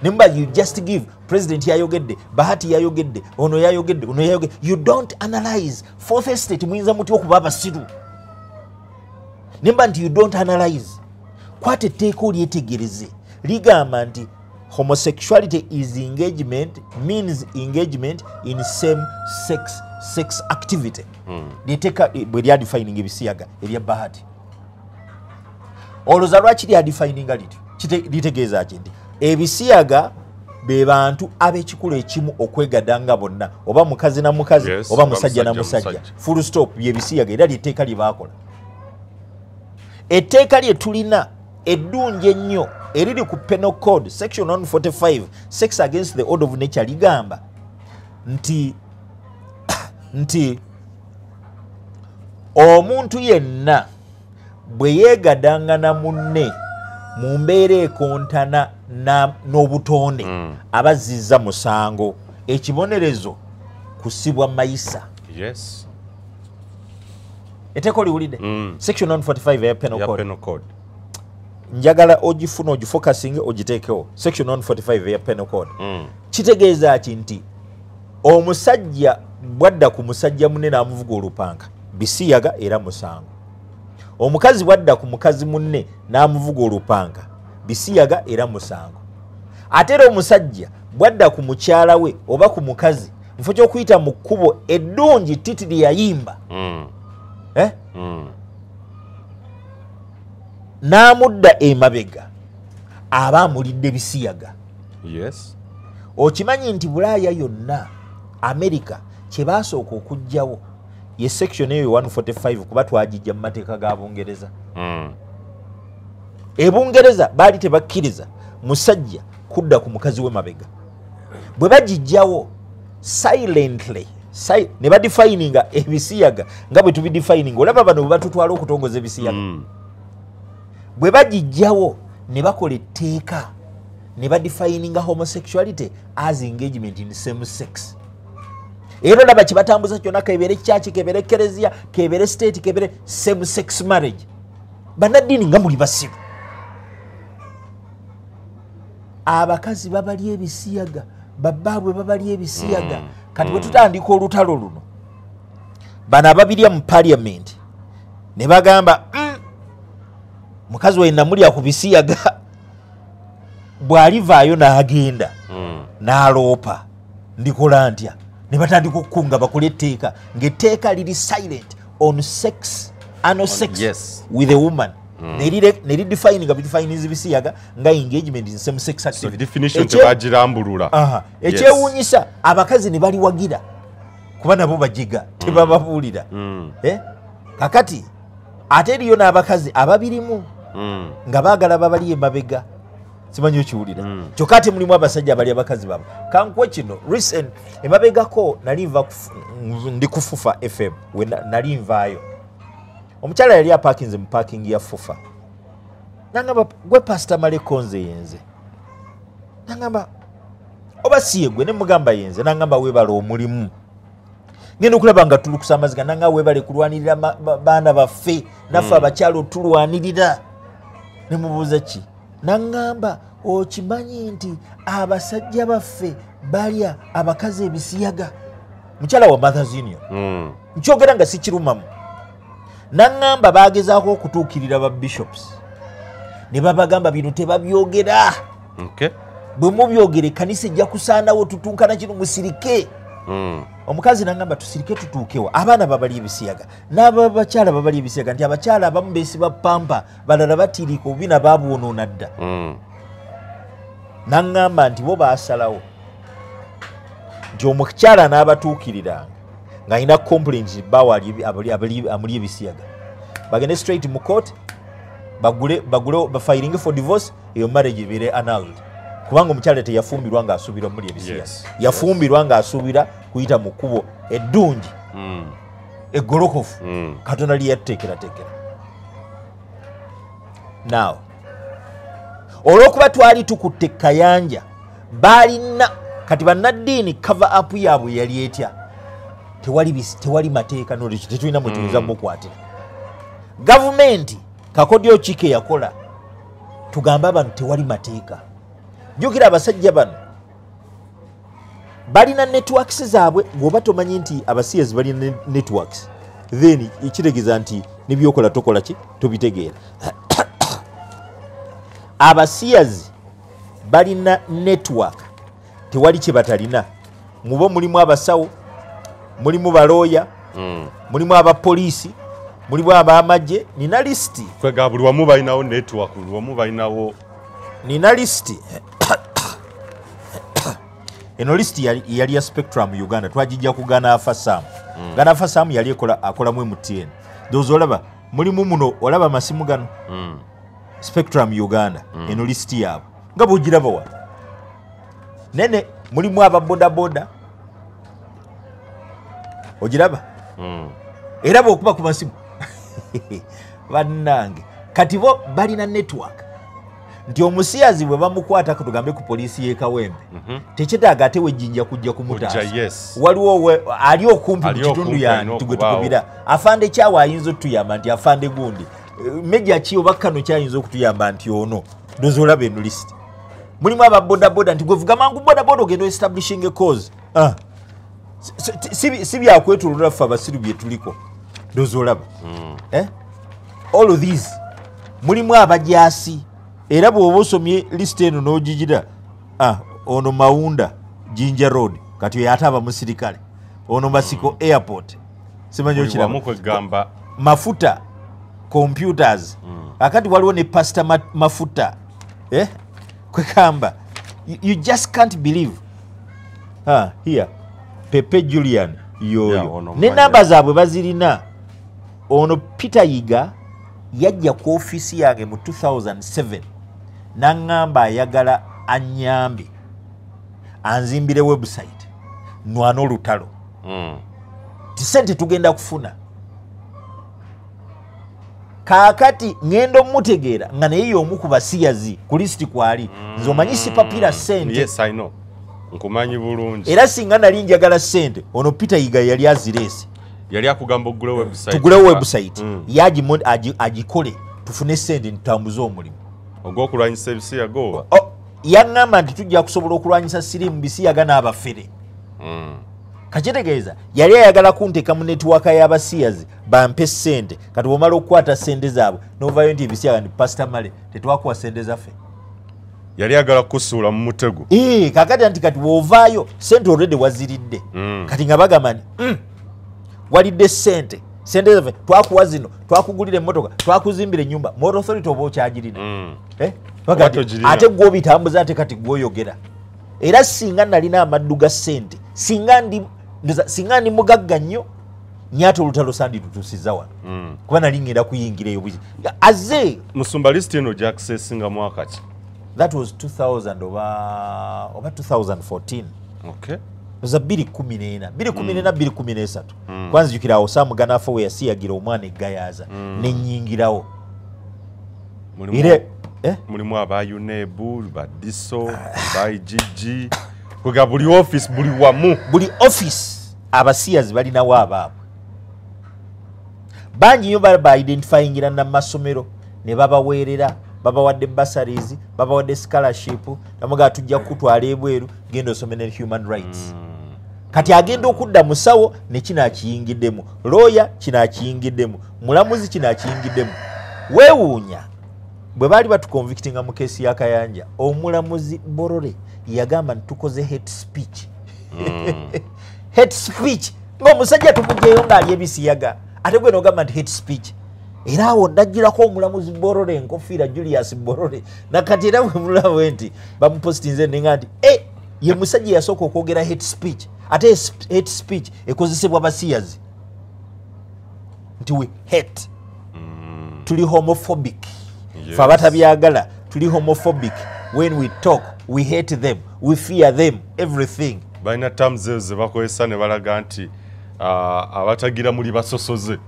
Nemba you just give president yayogedde, Bahati yayogedde, ono yayogedde, ono yayogedde. You don't analyze. Fourth estate muyinza mutya okuba abasiru? Nemba nti you don't analyze. Kwata etteeka olyetegereze. Ligamba nti homosexuality is engagement, means engagement in same sex sex activity. Liteeka bwe lyadefininga ebisiyaga erya Bahati. Olowooza lwaki lyadefininga lityo? Litegeeza ki nti ebisiyaga be bantu ab'ekikula ekimu okwegadanga bonna, oba mukazi na mukazi, oba musajja na musajja. Full stop. Byebisiyaga, era lyetteeka lye baakola. Etteeka lye tulina eddungi ennyo eriri ku Penal Code section 145, sex against the order of nature, ligamba nti omuntu yenna bwe yeegadanga na munne mu mbeera ekontana n'obutonde, abazizza musango, ekibonerezo kusibwa mayisa. Etteeka oliwulidde? Section 145 eya Penal Ya Code. Penal Code. Njagala ogifuna, ogifocusinge, ogiteekewo. Section 145 eya Penal Code. Kitegeeza ki? Nti omusajja bwadda ku musajja munne n'amuvuga olupanka, bisiyaga era musango. Omukazi bwadda ku mukazi munne n'amuvuga olupanka, bisiyaga era musango. Ate era omusajja bwadda ku mukyala we oba ku mukazi, mufo ky'okuyita mu kkubo eddungi titi lye yayimba, eh? N'amudda emabega, aba amulidde bisiyaga. Okimanyi nti Bulaaya yonna, Amerika, kye baasooka okuggyawo ye section eyo 145, kuba twagijja mu mateeka ga Bungereza. E Bungereza baali tebakkiriza musajja kudda ku mukazi we mabega. Bwe bagijjawo silently, ne badefininga ebisiyaga nga bwe tubidefininga. Olaba bano bwe batutwala okutongoza ebisiyaga. Bwe bagijjawo ne bakola etteeka ne badefininga homosexuality as engagement in same sex. Era olaba kibatambuza kyonna, kebeere church, kebeere kereziya, kebeere state, kebeere same sex marriage. Bannaddiini nga muli basiru. Abakazi babali ebisiyaga, babbaabwe babali ebisiyaga. Kati bwe tutandika olutalo luno, bano ababirya mu parliament ne bagamba, mukazi we namulya ku bisiyaga, bw'alivaayo n'agenda n'aloopa, ndikola ntya?" Ne batandika okukunga bakole etteeka, ng'etteeka liri silent on sex, anal sex with a woman. Ne lidefininga, bidefininga bisiyaga nga engagement in same sex So activity. definition tebagirambulula. Aha. Ekyewuunyisa, abakazi ne baliwagira kuba nabo bajiga, tebababuulira. Eh? Kakati ate eriyo n'abakazi ababirimu nga baagala babali emabega, simanyi okiwulira. Kyokka ate mulimu abasajja abali abakazi baabwe. Kankuwe kino recent, emabegako nali nva ndi ku Fufa FM, we nali nvaayo, omukyala yali apakinze mu parking ya Fufa, nangamba, "Gwe Pasita Maleko?" Nze yenze. Nangamba, "Oba si yegwe?" Ne mugamba, "Yenze." Nangamba, "Weebala omulimu." Ngenda okulaba nga tulukusa amaziga. Nanga, "Weebale kulwanirira baana baffe, naffe abakyala otulwanirira." Ne mubuuza ki? Naŋŋamba, "Okimanyi nti abasajja baffe balya abakazi ebisiyaga?" Mukyala wa Mothers Union. Nkyogera nga sikirumamu. Naŋŋamba bagezaako okutuukirira ba bishops ne babagamba bino tebabyogera. "Bwe mubyogera ekkanisa ejja kusaanawo, tutunkana kino, musirike." Omukazi nagamba, "Tusirike tutuukewa? Abaana babali ebisiyaga, n'ababakyala babali ebisiyaga." Nti abakyala abamu beesiba pampa, balala batiirika, obubina babwonoona dda. Naŋŋamba nti bo baasalawo nti omukyala n'abatuukiriranga ng'alina complaint, bawa amuli ebisiyaga, bagende straight mu court, bagule bagule, bafilinge for divorce, eyo marriage ebeere annulled, kubanga omukyala teyafumbirwa ng'asuubira omuli ebisiyaga. Yafumbirwa ng'asuubira kuyita mu kkubo eddungi, eggolokofu, Katonda lye yatuteekerateekera. Now olw'okuba twali tukutte kayanja, baalina Kati bannaddiini cover up yaabwe yali etya? Tewali mateeka, nolwekyo tetulina mwe tuyinza mukwatira. Gavumenti kakodyo ki ke yakola? Tugambe abantu tewali mateeka. Jjukira abasajja bano balina networks zaabwe. Bw'oba tomanyi nti abasiyazi balina networks, then ekitegeeza nti nebyokola tokola ki, tobitegeera. Abasiyazi balina network, tewali kye batalina. Mubo mulimu abasawo, mulimu balooya, mulimu abapoliisi, mulimu abamagye. Nina lisiti. Kwega buli wamu balinawo network, buli wamu balinawo. Nina lisiti. Eno lisiti yali ya Spectrum Uganda, twagijja ku Ganafa Sam. Ganafa Sam yali akolamu MTN. Ndowooza olaba mulimu muno, olaba amasimu gano. Spectrum Uganda, eno lisiti yaabwe nga bw'ogiraba wano. Nene mulimu aba bodaboda, ogiraba. Era bw'okuba ku masimu bannange. Kati bo balina network nti omusiyazi bwe bamukwata, tugambe ku poliisi y'e Kawempe, tekyetaaga ate wejjinja kujja kumutaasa. Waliwo ali okumpi mu kitundu yani tugwe tukubira afande kyawe ayinza otuyamba nti afande gundi meja ki oba kano kyayinza okutuyamba nti ono. Ndowooza olaba eno lisiti. Mulimu aba bodaboda nti gwevuga mangu bodaboda ogenda establishing a cause. Si byakwetoloola ffe abasiru bye tuliko. Ndowooza olaba. All of these mulimu abajaasi. Era bw'oba osomye lisiti eno n'ogigira, ono Mawunda Jinja Road, kati oyo ate aba musirikale. Ono Masiko Airport, simanyi okiraba. Mafuta computers. Akati waliwo ne Pastor Mafuta. Kwekamba you just can't believe. Here Pepe Julian yoyo ne namba zaabwe bazirina. Ono Peter Yiga yajja ku ofiisi yange mu 2007 n'aŋŋamba ayagala annyambe anzimbire website nwana olutalo. Ti sente tugenda kufuna. Kaakati ŋŋenda omutegeera nga naye y'omu ku basiyazi ku lisiti kwali. Nze omanyi sipapira sente. Yes, I know. Nkumanyi bulungi. Era singa nali njagala sente, ono Peter Yiga yali azireese. Yali akugamba ogule website. Tugule website. Ye agikole tufune sente ntutambuze omulimu. Ogw'okulwanyisa ebisiyaga oba? Yaŋŋamba nti tujja kusobola okulwanyisa siriimu, bisiyaga n'abafere. Kakitegeeza yali ayagala kunteeka mu netiwaaka y'abasiyazi bampe ssente. Kati bw'omala okukwata ssente zaabwe n'ovaayo nti ebisiyaga nti Pastor Male tetwakuwa ssente zaffe. Yali ayagala kukusuula mu mutego. Kaakati nti kati bw'ovaayo ssente already waziridde. Kati nga bagamba nti walidde ssente, ssente zaffe twakuwa zino, twakugulira emmotoka, twakuzimbira ennyumba, motor authority oba okyagirina. Ate gw'obitambuza ate kati gw'oyogera. Era singa nalina amaddu ga ssente, singa ndi mugagga nnyo, nyaata olutalo sanditutuusizza wano. Kuba nali ngenda kuyingira eyo bwisi. Azze Musumba, lisiti eno gy'accessinga mwaka ki? That was 2000 oba 2014. Okay. Oza 2014, 2014, 2013. Kwanzijukira awo Sam Ganafa we yasiyagira omwana e Gayaza, ne nnyingirawo. Mulimu aba UNEB, ba DISO, ba IGG, kwega buli office, buli wamu. Buli office abasiyazi balinawo abaabwe. Bangi nnyo ba identifyingira n'amasomero ne babaweerera, babawadde bursaries, babawadde scholarship, namugaa tujja kukutwala ebweru, genda osome ne human rights. Kati agenda okudda musawo ne kino akiyingiddemu, lawyer kino akiyingiddemu, mulamuzi kino akiyingiddemu. Weewuunya bwe baali batuconvictinga mu keesi ya Kayanja, omulamuzi Borore yagamba nti tukoze hate speech. Hate speech ng'omusajja tumugyeyo ng'ali ebisiyaga, ate gwe n'ogamba nti hate speech. Era awo ndagirako omulamuzi Borore enkofiira, Julius Borore. Nakati era bwe mulaba nti bamupositinze nenga nti ye musajja yasooka okwogera hate speech, ate hate speech ekozesebwa basiyazi nti we hate. Tuli homophobic. Ffe abatabyagala tuli homophobic. When we talk we hate them, we fear them, everything. Balina terms ezo ze bakozesa ne balaga nti abatagira muli basosoze,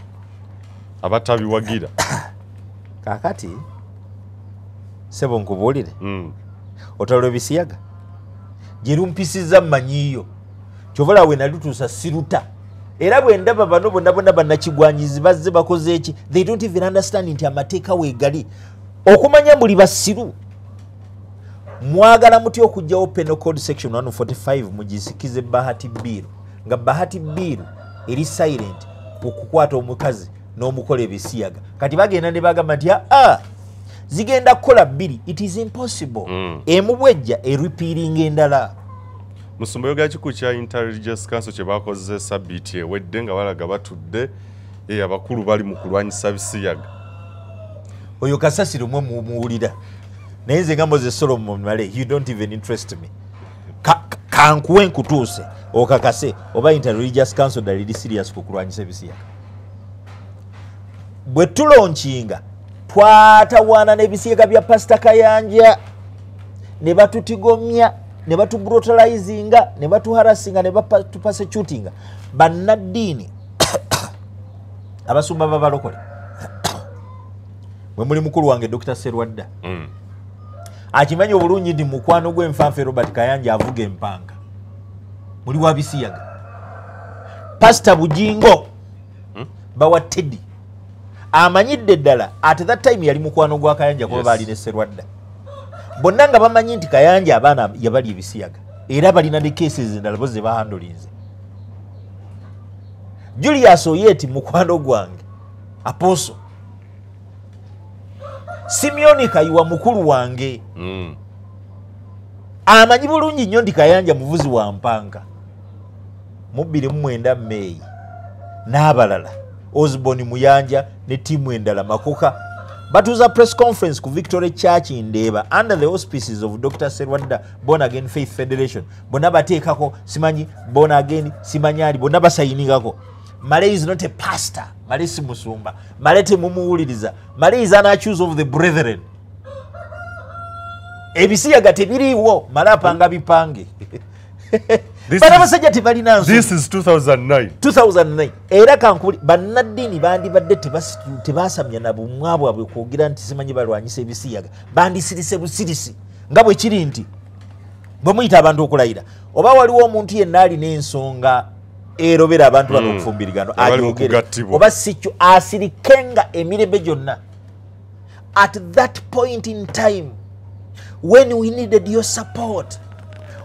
abatabiwagira. Kaakati sebo nkubuulire, otalo ebisiyaga Gye lumpisizza mmanyiiyo. Kyova olaba we nalutuusa siruta. Era bwe ndaba bano bonna bonna bannakigwanyizi bazze bakoze eki, they don't even understand nti amateeka weegali. Okumanya muli basiru. Mwagala mutya okuggyawo Penal Code section 145 mugisikize Bahati Bill, nga Bahati Bill eri silent ku kukwata omukazi n'omukola ebisiyaga. Kati bagenda ne bagamba nti aa zigenda kukola bbiri. It is impossible. Emu bwejja erepealinga endala. Musumba, oyogera ki ku kya Interreligious Council kye bakoze sabbiiti ewedde nga balaga batudde, abakulu bali mu kulwanyisa bisiyaga? Oyo kasasiro mwe muwulira, naye nze nga Moses Solomon Male, you don't even interest me. Kankuwe nkutuuse okakase oba Interreligious Council ddala eri serious ku kulwanyisa ebisiyaga. Bwe tulaunchinga twatawaana n'ebisiyaga bya Pasita Kayanja ne batutigomya ne batubrutalizinga ne batuharassinga ne batupersecutinga. Bannaddiini, abasumba babalokole, mwe muli mukulu wange Dr. Serwadda, akimanyi obulungi nti mukwano gw'enfanfe Robert Kayanja avuga empanga muli wa bisiyaga. Pasita Bujingo bawa Teddy amanyidde ddala, at that time yali mukwano gwa Kayanja kuba baali ne Serwadda bonna nga bamanyi nti Kayanja abaana yabali ebisiyaga, era balina ne cases endala bo ze bahandolinze. Julius Oyeti mukwano gwange, Apostle Simeoni Kayiwa mukulu wange, amanyi bulungi nnyo nti Kayanja muvuzi wa mpanga. Mu 2009 May n'abalala Osborne Muyanja ne ttiimu endala Makoka batuuza press conference ku Victory Church Ndeeba under the auspices of Dr. Serwadda Born Again Faith Federation. Bonna bateekako simanyi born again simanyi ali, bonna basayiningako. Male is not a pastor. Male si musumba. Male temumuwuliriza. Male is an accused of the brethren. Ebisiyaga tebiriiwo. Male apanga bipange. Bano abasajja tebalina nsonyi. This is 2009. 2009. Era kankuli bannaddiini bandibadde tebasamya na bumwa bwabwe kwogera nti simanyi balwanyisa ebisiyaga. Bandisirise busirisi nga bwe kiri nti bwe muyita abantu okulayira, oba waliwo omuntu yenna alina ensonga erobera abantu bano okufumbirigano Abali mu ayogere, kugattibwa. oba si kyo asirikenga emirembe gyonna. At that point in time when we needed your support,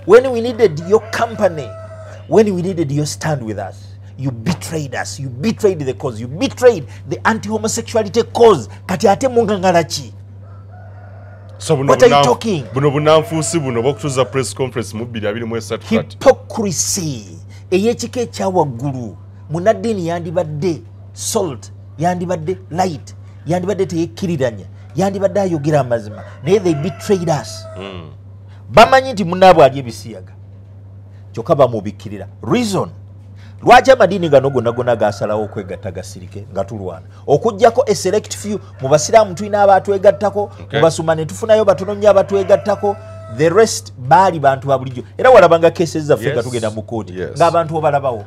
when we needed your company, when we needed your stand with us, you betrayed us, you betrayed the cause, you betrayed the anti-homosexuality cause. Kati ate mungangala ki? So buno What are you talking? Buno bunanfuusi buno bw'okutuuza press conference mu 2023 kati. Hypocrisy ey'ekika ekya waggulu. Munnaddiini yandibadde salt, yandibadde light, yandibadde teyekkiriranya, yandibadde ayogera amazima, naye they betrayed us. Bamanyi nti munnaabwe ali ebisiyaga, kyokka bamubikkirira. Reason lwaki amadiini gano gonna gonna gasalawo okwegatta gasirike nga tulwana, okuggyako a select few. Mu basiraamu tulina abatwegattako, mu basumba ne tufunayo batono nnyo abatwegattako, the rest baali bantu ba bulijjo. Era walabanga cases zaffe nga tugenda mu kkooti, ng'abantu obalabawo.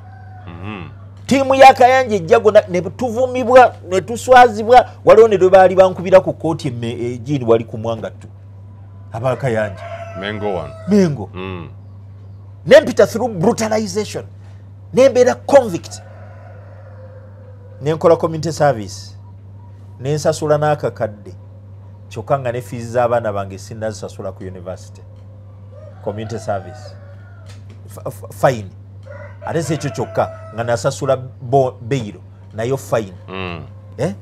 Ttiimu ya Kayanja ejja gonna ne tuvumibwa ne tuswazibwa. Waliwo ne lwe baali bankubira ku kkooti ejini wali ku Mwangattu abakayanja Mengo one. Mengo. Nempita through brutalization, nembeera convict, nenkola community service, nensasula n'akakadde, kyokka nga ne fees z'abaana bange sinnazisasula ku university. Community service fine. Ate si ekyo kyokka, nga nasasula bail nayo fine. Eh?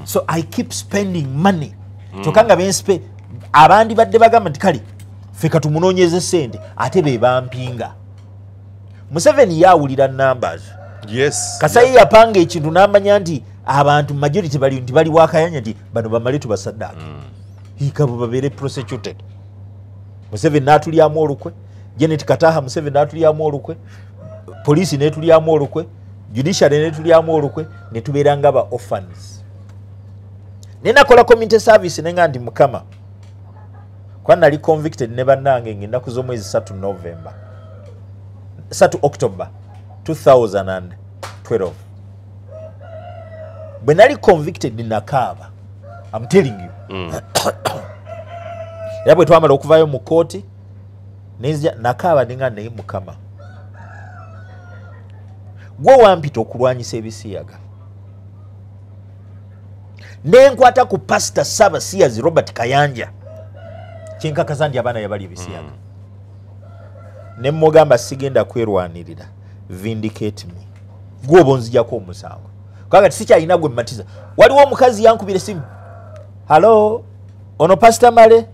So I keep spending money, kyokka nga bensipe abandi badde bagamba nti kale ffe katumunoonyeze ssente, ate be bampinga. Museveni yawulira numbers. Kasayi yapanga ekintu n'amanya nti abantu majority bali nti bali wakayanya nti bano bamale tubasaddaake, hikabo babeere prosecuted. Museveni n'atulyamu olukwe, Janet Kataha Museveni n'atulyamu olukwe, poliisi n'etulyamu olukwe, judiciary n'etulyamu olukwe, ne tubeera nga ba orphans. Ne nakola community service nenga nti mukama, kuba nali convicted ne bannange ng'ennaku z'omwezi 3 November, 3 October 2012. Bwe nali convicted nakaaba, I'm telling you. Era bwe twamala okuvaayo mu kkooti Nenzija nakaaba ninga naye Mukama, gwe wampita okulwanyisa ebisiyaga, nenkwata ku Pastor Sabasiyazi Robert Kayanja, kyenkakasa nti abaana yabali ebisiyaga. Ne mugamba sigenda kwerwanirira, vindicate me, gwe oba onzijjako omusango, kubanga sikyalina gwe mmatiza. Waliwo omukazi yankubira esimu, "Hello, ono Pastor Male?"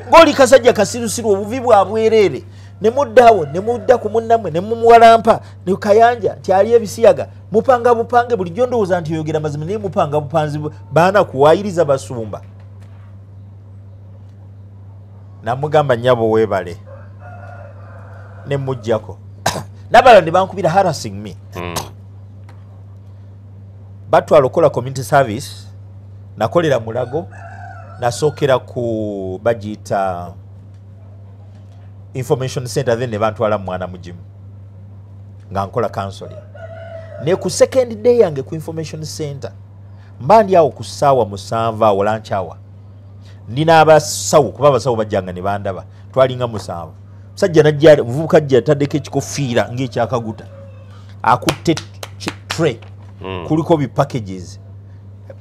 Ng'oli kasajja kasirusiru, obuvi bwa bwereere. Ne muddaawo ne mudda ku munnammwe ne mumuwalampa ne Kayanja nti ali ebisiyaga, mupanga bupange. Bulijjo ndowooza nti oyogera mazima, naye mupanga bupanzi baana kuwaayiriza basumba. Namugamba, "Nnyabo, weebale," ne muggyako. N'abalala ne bankubira harassing me. Batwala okukola community service, nakolera Mulago, nasookera ku bagiyita information center, then ne bantwala mu Mwana Mugimu nga nkola counseling. Ne ku second day yange ku information center, mba ndi awo ku ssaawa 7 awo, lunch hour, ndina abasawo, kuba abasawo bajjanga ne bandaba, twalinga 7. Musajja najja, muvubuka ajja ataddeko ekikofiira ng'ekyakaguta, akutte tray, kuliko bi packages.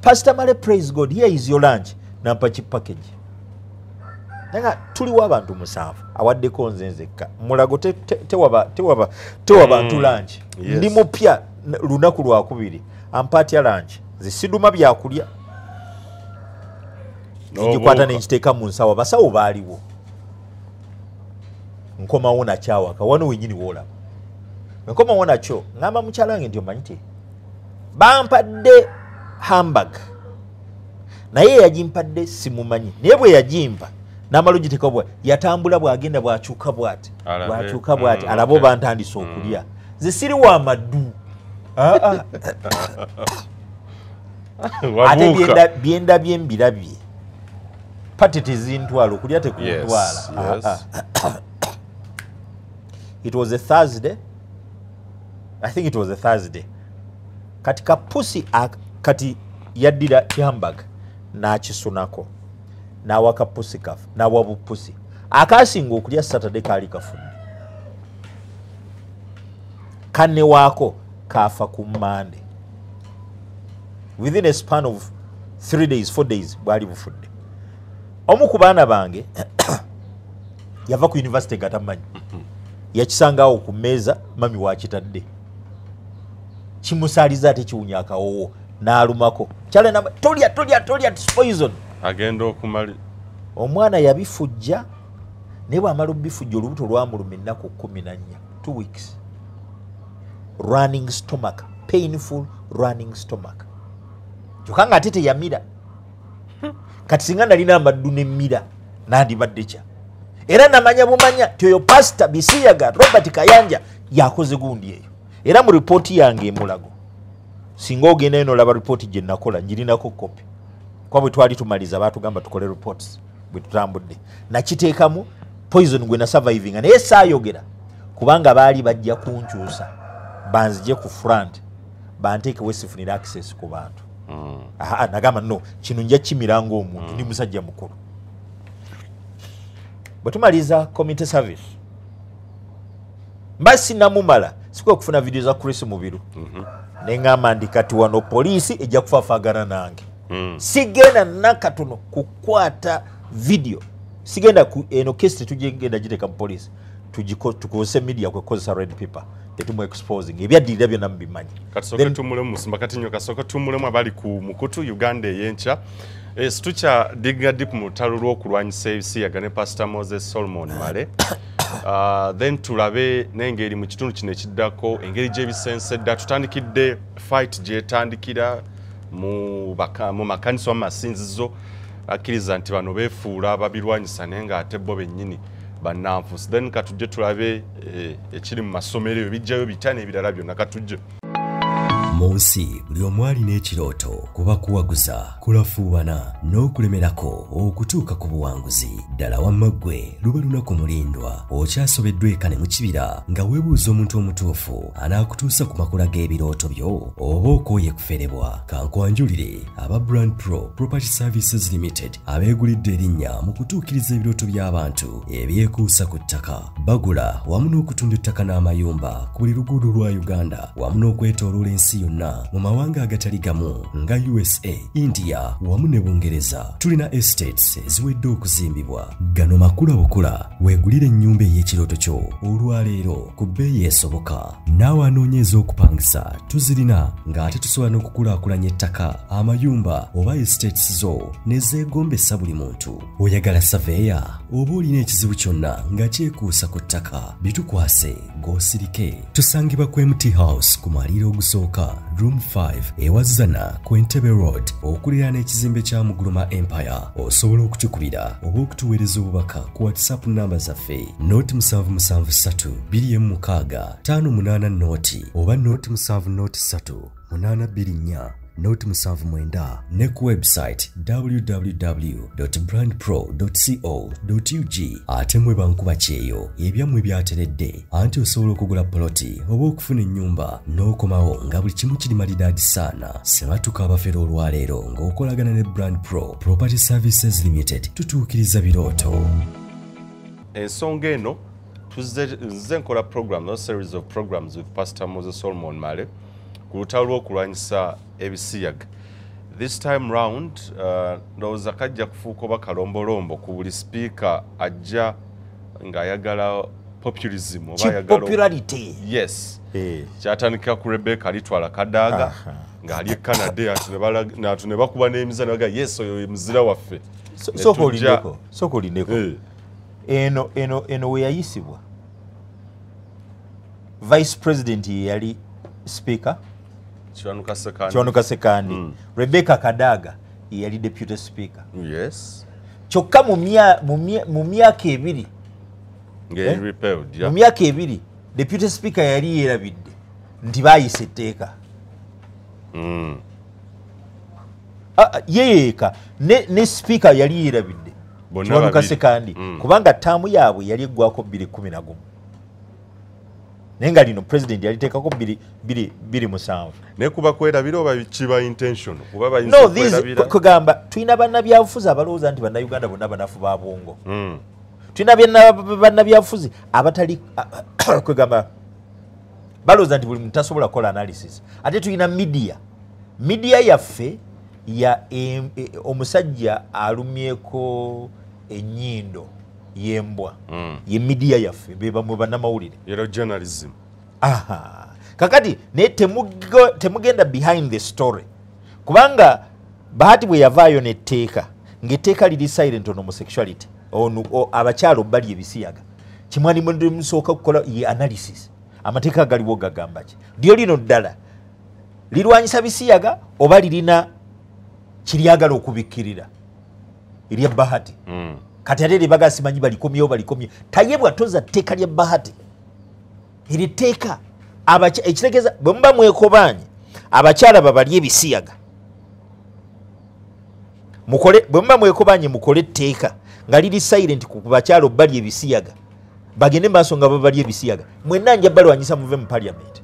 "Pastor Male, praise God, here is your lunch." Nampa ki package, naye tuliwo abantu 7, awaddeko nze nzekka. Mulago tewaba bantu lunch. Ndi mupya, lunaku lwakubiri, ampa atya lunch? Nze siduma byakulya, ngikwata nenkiteeka mu nsawo. Abasawo baaliwo. Nkomawo nakyawaka wano wenyini woolaba. Nkomawo nakyo, ŋŋamba mukyala wange nti, "Omanyi ti bampadde hamburg, naye yagimpadde simumanyi, naye bwe yagimpa n'amala ogiteeka bwa yatambula bw'agenda bw'akyuka bw'ati, Alabe. bw'akyuka bw'ati, alabe oba ntandise okulya. Nze siri wa maddu." Ah, ah. Ate Wabuuka. Byendabye mbirabye, pate tezintwala, okulya tekuntwala. Ah, ah. It was a Thursday, I think it was a Thursday. Kati kapusi kati yaddira kihamburg n'akisunako n'awa kapusi kafe, n'awa bupusi akasinga okulya. Saturday kaali kafudde, kanne waako kafa ku Mande. Within a span of 3 days, 4 days, bwali bufudde. Omu ku baana bange yava ku university nga tamanyi, yakisangawo ku mmeeza mami wakitadde, kimusaaliza ate kiwunya akawowo, n'alumako. Kyale tolya, tolya, tolya, it's poison. Agenda okumali. Omwana yabifujja, naye bwamala obifujja, olubuto lwamuluma ennaku 14, 2 weeks, running stomach, painful running stomach, kyokka nga ate teyamira. Kati singa nalina amaddu nemmira, nandibadde kya era namanya bumanya ti oyo Pasita Bisiyaga Robert Kayanja yakoze gundi eyo. Era mu ripooti yange emulago, singa ogendayo nolaba ripooti gye nakola, ngirinako kopi, kuba bwe twali tumaliza batugamba tukole reports bwe tutambudde. Nakiteekamu poison gwe nasurvivinga, naye saayogera kubanga baali bajja kunkyusa banzije ku front, banteekewo sifunira access ku bantu. Aha, nagamba no, kino nja kimira ngaomuntu, ndi musajja mukulu. Bwe tumaliza community service, mba sinamumala, sikwe kufuna video za Chris Mubiru, neŋŋamba ndi kati wano poliisi ejja kufaafagana nange. Sigenda nakatono kukwata video, sigenda ku, eno kesi tetugenda giteeka mu poliisi, tukozese media, kwekozesa red pepper tetumu exposing. Ebyaddirira byonna mubimanyi. Katusooke tumulemu musumba kati nnyo, kasooke tumulemu abali ku mukutu Uganda ey'enkya. Situkya diga deep mu lutalo lw'okulwanyisa ebisiyaga ne Pastor Moses Solomon Male. Then tulabe n'engeri mu kitundu kino ekiddako engeri gy'ebisensedda. Tutandikidde fight gyetandikira mu makanisa, mu masinzizo, akkiriza nti bano beefuula babirwanyisa naye ng'ate bo bennyini bannanfuusi. Then katujje tulabe ekiri mu masomero, ebyo bijjayo bitya n'ebirala byonna. Katujje. Mu nsi buli omu alina ekirooto kuba kuwaguza, kulafuubana n'okulemerako okutuuka ku buwanguzi. Ddala wamma ggwe luba lunaku mulindwa, okyasobeddwa eka ne mu kibira nga weebuuza omuntu omutuufu anaakutuusa ku makula g'ebirooto byo oba okooye kuferebwa. Kankwanjulire aba Brand Pro Property Services Limited abeegulidde erinnya mu kutuukiriza ebirooto by'abantu ebyekuusa ku ttaka. Bagula wamu n'okutunda ettaka n'amayumba ku buli luguudo lwa Uganda wamu n'okwetooloola ensi yonna mu mawanga agatali gamu nga USA, India wamu ne Bungereza. Tulina estates eziwedde okuzimbibwa. Gano makula bukula, weegulire ennyumba ey'ekirooto kyo olwaleero ku bbeeyi esoboka. Naawe anoonyeza okupangisa tuzirina, ng'ate tusobola n'okukulaakulanya ettaka, amayumba oba estates zo ne zeegombesa buli muntu. Oyagala saveya oba olina ekizibu kyonna nga kyekuusa ku ttaka, bitukwase g'osirike. Tusangibwa ku MT House ku mwaliiro ogusooka room 5 ewazana ku Entebbe Road okuliraana ekizimbe kya Muguluma Empire. Osobola okutukubira oba okutuweereza obubaka ku WhatsApp namba zaffe 0773 26 58 oba 0703 824 079 ne ku website www.brandpro.co.ug. Ate mwe bankuba kyeyo ebyammwe byateredde, anti osobola okugula poloti oba okufuna ennyumba n'okomawo nga buli kimu kiri malidaadi saana. Sebatuka abafere olwaleero ng'okolagana ne Brand Pro Property Services Limited, tutuukiriza birooto. Ensonga eno nze nkola program, no series of programs with Pastor Moses Solomon Male ku lutalo lw'okulwanyisa ebisiyaga. This time round ndowooza kajja kufuuka oba kalombolombo ku buli sipiika ajja ng'ayagala populism oba ayagala popularity. Yes. Kyatandikira ku Rebecca Alitwala Kadaga ng'ali e Canada, ati ne bakuba n'emiza ne bagamba yes, oyo ye muzira waffe. Sooka olindeko, sooka olindeko. Eno we yayisibwa Vice President ye yali Speaker Kiwanuka Sekandi. Kiwanuka Sekandi. Rebecca Kadaga ye yali Deputy Speaker. Yes. Kyokka mu myaka ebiri mu myaka ebiri Deputy Speaker yali yeerabidde nti baayisa etteeka. Yeeka ne Speaker yali yeerabidde Kiwanuka Sekandi kubanga ttaamu yaabwe yali eggwako 2011. Naye nga lino President yaliteekako 2007. Naye kuba kwerabira oba kiba intention? Kuba bayinza No, these okwerabira? Kugamba tulina bannabyabufuzi abalowooza nti bannayuganda bonna banafu ba bwongo. Tulina bannabyabufuzi abatali kugamba balowooza nti buli muntu tasobola kukola analysis. Ate tulina media. Media yaffe ya omusajja alumyeko ennyindo y'embwa. Ye media yaffe be bamwe bannamawulire. Yellow journalism. Aha. Kakati naye temugenda behind the story. Kubanga Bahati bwe yavaayo n'etteeka, ng'etteeka liri silent on homosexuality, abakyala bali ebisiyaga. Kimwani musooka kukola ye analysis. Amateeka galiwo gagamba ki? Lyo lino ddala lirwanyisa bisiyaga oba lirina kiryagala okubikkirira erya Bahati? Kati ate lyebaga simanyi balikomyewo balikomye. Tayebwa toza tteeka lya Bahati. Eri tteeka ekitegeeza bwe muba mwekobaanye abakyala babalye ebisiyaga. Mukole bwe muba mwekobaanye mukole etteeka nga liri silent ku bakyala obalye ebisiyaga. Bagende maaso nga babalye ebisiyaga. Mwenna nja balwanyisa muve mu parliament.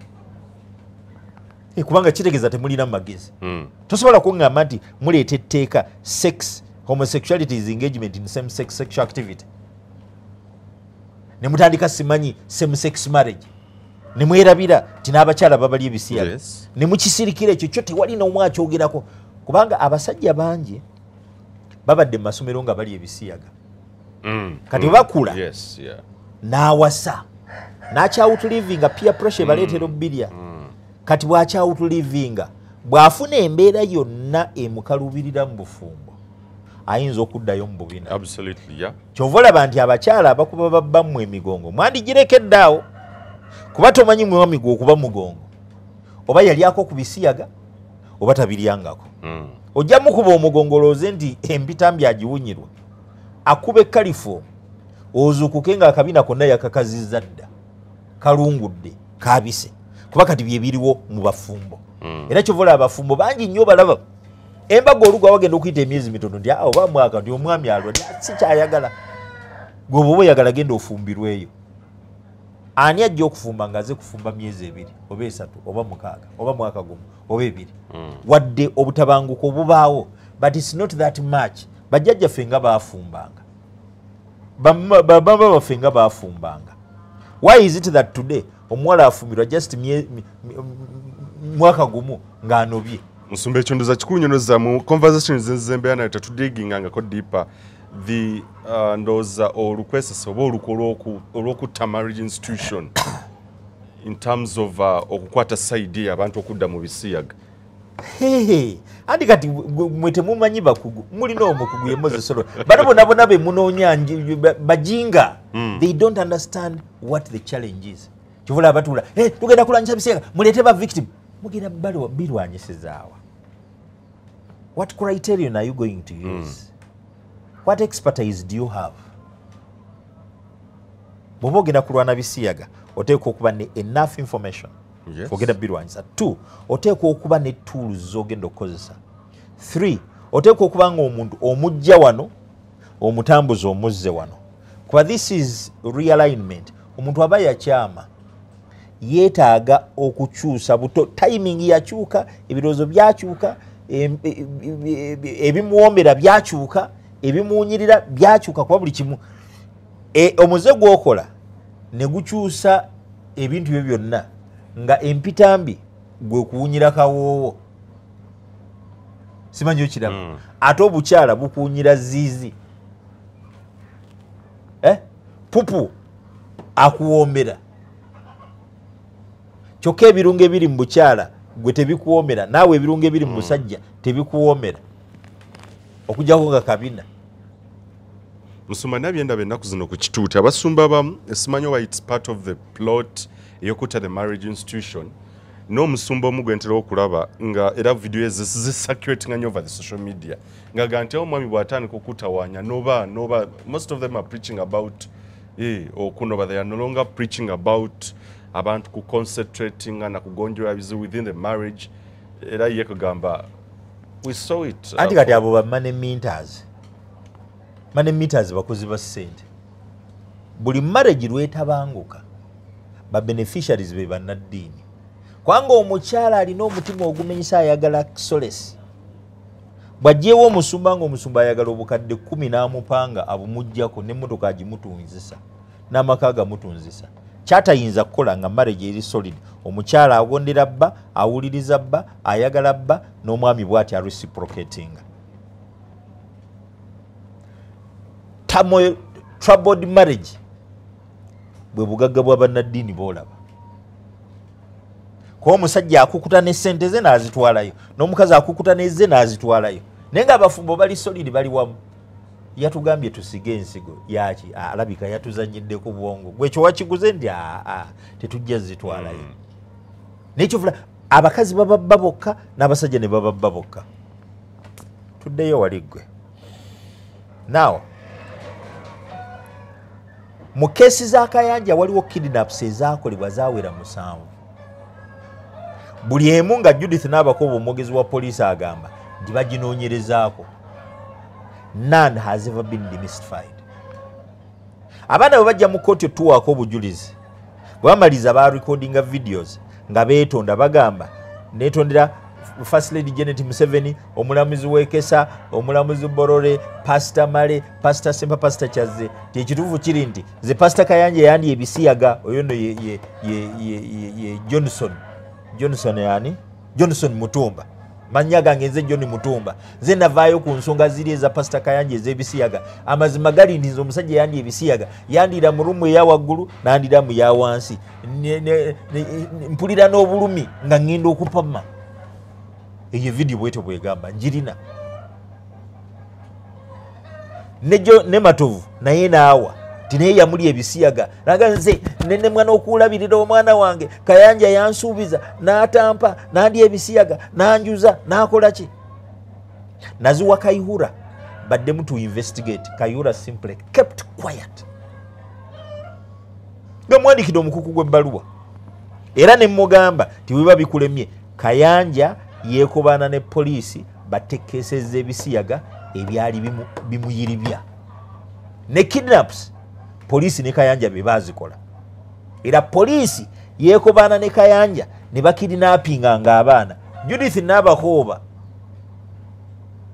Kubanga kitegeeza temulina magezi. Tosobola kuŋŋamba nti muleeta etteeka sex homosexuality is engagement in same sex sexual activity. Ne mutandika simanyi same sex marriage. Ne mwerabira nti n'abakyala babali ebisiyaga. Yes. Ne mukisirikira ekyo kyo tewali n'omu akyogerako. Kubanga abasajja bangi babadde mu masomero nga bali ebisiyaga. Kati bakula. Yes, yeah. N'awasa. N'akyawutulivinga peer pressure baleetera obbirya. Kati bw'akyawutulivinga bw'afuna embeera yonna emukaluubirira mu bufumbo ayinza okuddayo mu bubina. Absolutely, yeah. Ky'ova olaba nti abakyala abakuba babbammwe emigongo mwandigirekedde awo, kuba tomanyi mwami gwe okuba mugongo oba yalyako ku bisiyaga oba tabiryangako. Ojja mukuba omugongo olowooze nti empitambi agiwunyirwa, akuba ekkalifoomu ozuukuke ng'akabina konna yakakazizza dda, kalungudde, kaabise. Kuba kati byebiriwo mu bafumbo. Era kyovola abafumbo bangi nnyo balaba embaga olugwa wagenda okuyita emyezi mitono nti oba mwaka nti omwami alwa sikyayagala. Gwe bw'oba oyagala genda ofumbirweyo. Ani ajja okufumba ng'aze kufumba myezi 2 oba 3 oba 6 oba mwaka gumu oba 2? Wadde obutabanguko bubaawo, but it's not that much. Bajjajjaffe nga baafumbanga, baba baffe nga baafumbanga. Why is it that today omuwala afumbirwa just mwaka gumu ng'anobye? Musumba, ekyondoza kikulu nnyo nozza mu conversations enzembeera nayo tetudigingangako deeper the ndowooza olukwesesa oba olukwo olw'okutta marriage institution in terms of okukwata side abantu okudda mu bisiyaga. Anti kati mwe temumanyi bakugu, mulina omukugu ye Moses Solo. Bano bonna bonna be munoonya bajinga. They don't understand what the challenge is. Kivula abatula, hey, tugenda kulwanyisa bisiyaga, muleete ba victim. Mugenda birwanyisizaawa. What criterion are you going to use? What expertise do you have? Bw'oba ogenda kulwana bisiyaga, oteekwa okuba ne enough information. Ogenda birwanyisa. 2, oteekwa okuba ne tools z'ogenda okukozesa. 3, oteekwa okuba ng'omuntu omujja wano, omutambuza omuzze wano. Kuba this is realignment. Omuntu aba yakyama, yeetaaga okukyusa buto. Timing yakyuka, ebirowoozo byakyuka, ebimuwoomera byakyuka, ebimuwunyirira byakyuka, kuba buli kimu. Omuze gw'okola ne gukyusa ebintu byo byonna, nga empitambi gwe kuwunyira kawoowo. Simanyi okiraba. Ate obukyala bukuwunyira ziizi. Pupu akuwoomera. Kyokka ebirungo ebiri mu bukyala gwe tebikuwoomera, naawe ebirungo ebiri mu musajja tebikuwoomera. Okuggyako nga kabina. Musumba, nabyendaba ennaku zino ku kituuti abasumba abamu simanyi oba it's part of the plot ey'okutta the marriage institution. N'omusumba omu gwe ntera okulaba nga era video zicirculating nnyo over the social media nga nti omwami bw'atandika okutawaanya noba most of them are preaching about okunoba. They are no longer preaching about abantu ku concentrating na kugonjola bizibu within the marriage. Era ye kugamba we saw it. Anti kati abo ba money minters. Money minters bakozi ba ssente. Buli marriage lwetabanguka ba beneficiaries be bannaddiini. Kubanga omukyala alina omutima ogumenyesa ayagala solace. Bw'aggyewo omusumba ng'omusumba ayagala obukadde 10 n'amupanga abumuggyako n'emmotoka agimutunzisa n'amaka agamutunzisa. Kyatayinza kukola nga marriage eri solid. Omukyala agondera bba, awuliriza bba, ayagala bba, n'omwami bw'ati areciprocating. Troubled marriage bwe bugagga bwa bannaddiini b'olaba. Kuba omusajja akukuta ne ssente ze n'azitwalayo, n'omukazi akukuta nezze n'azitwalayo. Naye ng'abafumbo bali solid bali wamu. Yatugambye tusige ensigo yaki, alabika yatuzanyiddeko bwongo. Gwe ekyo wakiguze nti tetujja zitwalayo. Naye kyovula abakazi bababba bokka n'abasajja ne bababba bokka. Tuddeyo wali ggwe. Now, mu keesi za Kayanja waliwo kidnaps ezaakolebwa zaawera 7. Buli emu nga Judith Nabakoba omwogezi wa poliisi agamba nti baginoonyerezaako. None has ever been demystified. Abaana bwe bajja mu kkooti otuwaako obujulizi, bwe bamaliza barecordinga videos nga beetonda bagamba neetondera First Lady Janet Museveni, omulamuzi w'Ekesa, omulamuzi Borore, Pastor Male, Pastor Sempa, Pastor Kyazze. Ti ekituufu kiri nti ze Pastor Kayanja yandi ebisiyaga, oyo nno ye Johnson. Johnson yani? Johnson Mutumba. Mannya gange nze John Mutumba. Nze navaayo ku nsonga ziri eza Pastor Kayanja ez'ebisiyaga. Amazima gali nti nze omusajja yandi ebisiyaga, yandira mu rumu eya waggulu n'andira mu ya wansi. Mpulira n'obulumi nga ŋŋenda okupama. Eyo vidiyo bwetyo bwegamba njirina. Ne Matovu naye naawa ti naye yamuli ebisiyaga. Naga nze nenemwa n'okulabirira omwana wange Kayanja yansuubiza n'atampa n'andya ebisiyaga n'anjuza n'akola ki. Naziwa Kayihura baddemu to investigate. Kayihura simply kept quiet. Nga mwandikidde omukuku gw'ebbaluwa. Era ne mugamba nti biba bikulemye, Kayanja yeekobaana ne poliisi batekeesezza ebisiyaga ebyali bimuyiribya. Ne kidnaps poliisi ne Kayanja be baazikola. Era poliisi yeekobaana ne Kayanja ne bakidnappinganga abaana. Judith Nabakooba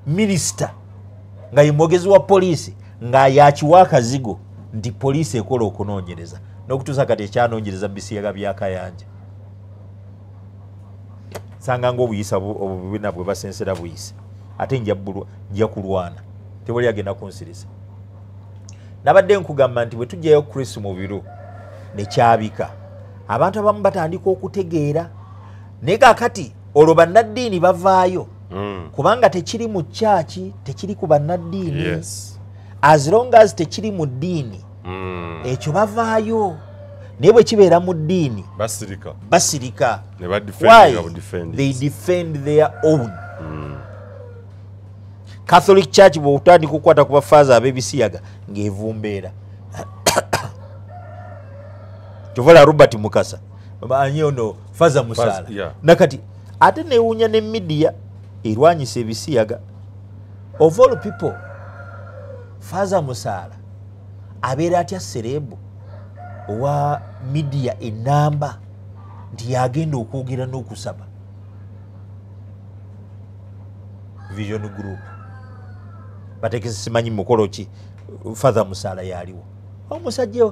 minisita nga ye mwogezi wa poliisi nga yakiwa akazigo nti poliisi ekola okunoonyereza, n'okutuusa kati ekyanoonyereza bisiyaga bya Kayanja. Sanga ng'obuyisa obubina bwe basensera buyise, ate nja kulwana, tewali agenda kunsirisa. Nabadde nkugamba nti bwe tujjayo Chris Mubiru ne kyabika, abantu abamu batandika okutegeera. Naye kaakati olwo bannaddiini bavaayo, kubanga tekiri mu kyaki, tekiri ku bannaddiini. Yes. As long as tekiri mu ddiini, ekyo bavaayo. Naye bwe kibeera mu ddiini basirika, basirika. Ne ba Why? defendinga. They defend their own. Catholic Church bw'otandika okukwata ku bafaaza ab'ebisiyaga ng'evumbeera. Kyovala Robert Mukasa ani ono Faza Musaala. Nakati ate newuunya ne media erwanyisa ebisiyaga. Of all people, Faza Musaala abeera atya serebu owa media enamba nti yagenda okwogera n'okusaba Vision Group batekese simanyi mukolo ki, Father Musaala yaliwo. Omusajja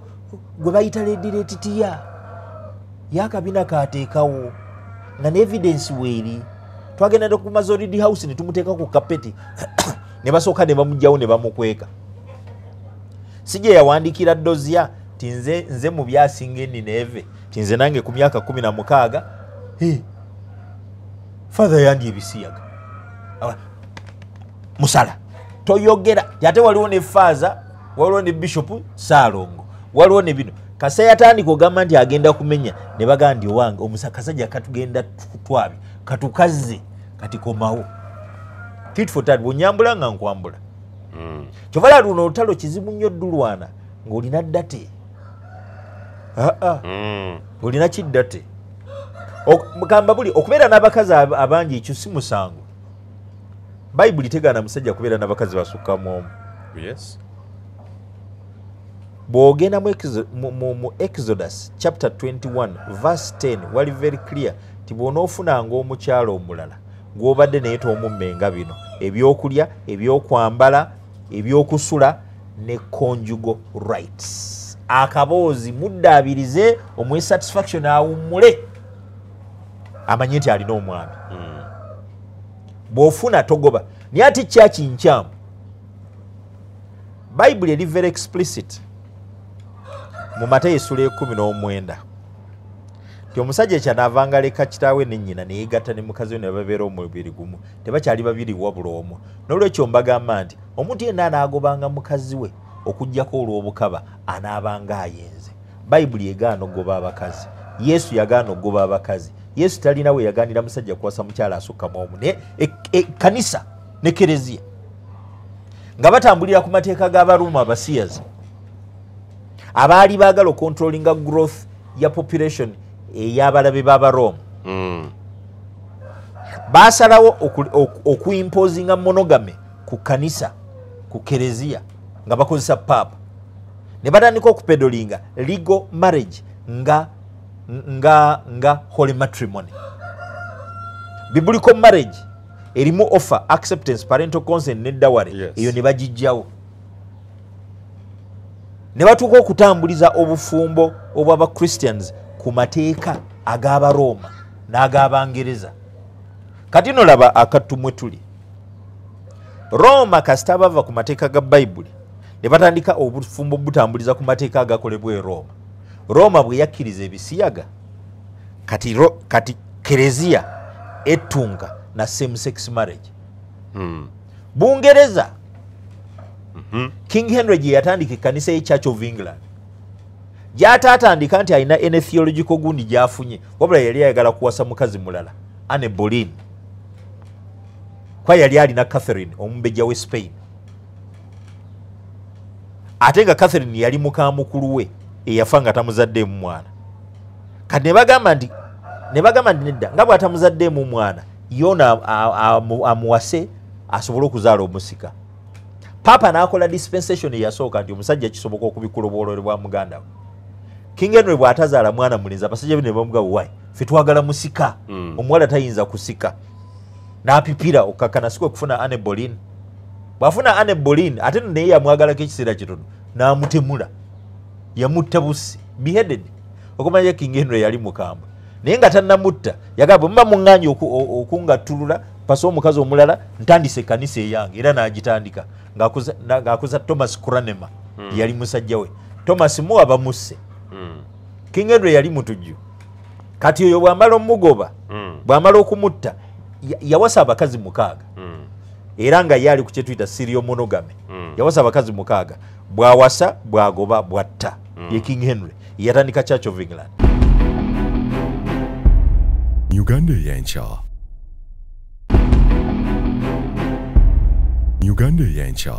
gwe bayita Lady Letitia yakabina kateekawo nga ne evidence weeri. Twagenda ku Mazoridi House ne tumuteeka ku kapeti ne basooka ne bamuggyawo ne bamukweka. Si gye yawandiikira Dozia nti nze mu byasinga Nineeve, nti nze nange ku myaka 16 Father yandi ebisiyaga. Musala toyogera. Ate waliwo ne Faza, waliwo ne Bishop Saalongo, waliwo ne bino. Kasa yatandika ogamba nti agenda kumenya ne bagamba nti owange omusakasajja katugenda twabi katukazze kati komawo. Tit for tat, bw'onyambula nga nkwambula. Kyovala luno olutalo kizibu nnyo ddulwana ng'olina ddate. Ng'olina kiddate. Mugamba buli okubeera n'abakazi abangi ekyo si musango. Bayibuli tegaana musajja kubeera n'abakazi basukka mu omu. Yes. Bw'ogenda mu Exodus chapter 21 verse 10 wali very clear nti bw'onoofunanga omukyala omulala gw'obadde naye toomummenga bino ebyokulya, ebyokwambala, ebyokusula ne conjugal rights. Akaboozi muddaabirize omuwe satisfaction awummule amanye nti alina omwami. Bw'ofuna togoba. Naye ate kyaki nkyamu. Bayibuli eri very explicit mu Matayo essula 19 nti omusajja kyanaavanga leka kitaawe ne nnyina ne yeegatta ne mukazi we ne babeera omubiri gumu, tebakyali babiri wabula omu. N'olwekyo mbagamba nti omuntu yenna anaagobanga mukazi we okuggyako olw'obukaba anaabanga ayenze. Bayibuli egaana okugoba abakazi. Yesu yagaana okugoba abakazi. Yesu talina we yagaanira musajja kuwasa mukyala asukka mu omu. Naye ekkanisa ne kereziya nga batambulira ku mateeka g'Abaruuma abasiyazi abaali baagala okontrolinga growth ya population ey'abalabe b'Abarooma, baasalawo okuimposinga monogamy ku kanisa, ku kereziya nga bakozesa paapa, ne batandika okupedolinga legal marriage nga holy matrimony. Biblical marriage erimu offer, acceptance, parental consent ne dowry, eyo ne bagijjawo ne batuuka okutambuliza obufumbo obw'aba Christians ku mateeka ag'Abarooma n'ag'Abangereza. Kati no laba akatumwe tuli Roma, kasita bava ku mateeka ga Bayibuli ne batandika obufumbo butambuliza ku mateeka agakolebwa e Roma. Roma bwe yakkiriza ebisiyaga, kati kereziya etunga na same sex marriage. Bungereza, King Henry gye yatandika ekkanisa ye Church of England, gy'ataatandika nti alina ene theological gundi gy'afunye, wabula yali ayagala kuwasa mukazi mulala Anne Boleyn, kwa yali alina Catherine omumbejja we Spain, ate nga Catherine yali muka mukulu we eyafa nga tamuzaddeemu mwana. Kati ne bagamba nti Ne bagamba nti nedda, nga bw'atamuzaddeemu mwana, yona amuwase asobole okuzaala omusika. Papa n'akola dispensation eyasooka nti omusajja kisoboka okubikkula obwolole bwa muganda we. King Henry bw'atazaala mwana mulenzi, abasajja be ne bamugamba, "Why? Ffe twagala musika, omuwala tayinza kusika." N'apipira okkakkana si kwe kufuna Anne Boleyn. Bw'afuna Anne Boleyn, ate nno naye yamwagalako ekiseera kitono, n'amutemula, yamutta busi, beheaded. Okumanya King Henry yali mukambwe, naye nga tannamutta yagamba, "Bwe muba muŋŋaanye okungattulula, pasa omukazi omulala, ntandise ekkanisa eyange." Era n'agitandika ng'akuza Thomas Cranmer, yali musajja we. Thomas More bamusse. King Henry yali mutujju. Kati oyo bw'amala omugoba, bw'amala okumutta, yawasa abakazi 6, era nga ye ali ku kyetuyita serial monogamy. Yawasa abakazi 6, bw'awasa, bw'agoba, bw'atta. Ye King Henry yatandika Church of England. Uganda Eyenkya. Uganda Eyenkya.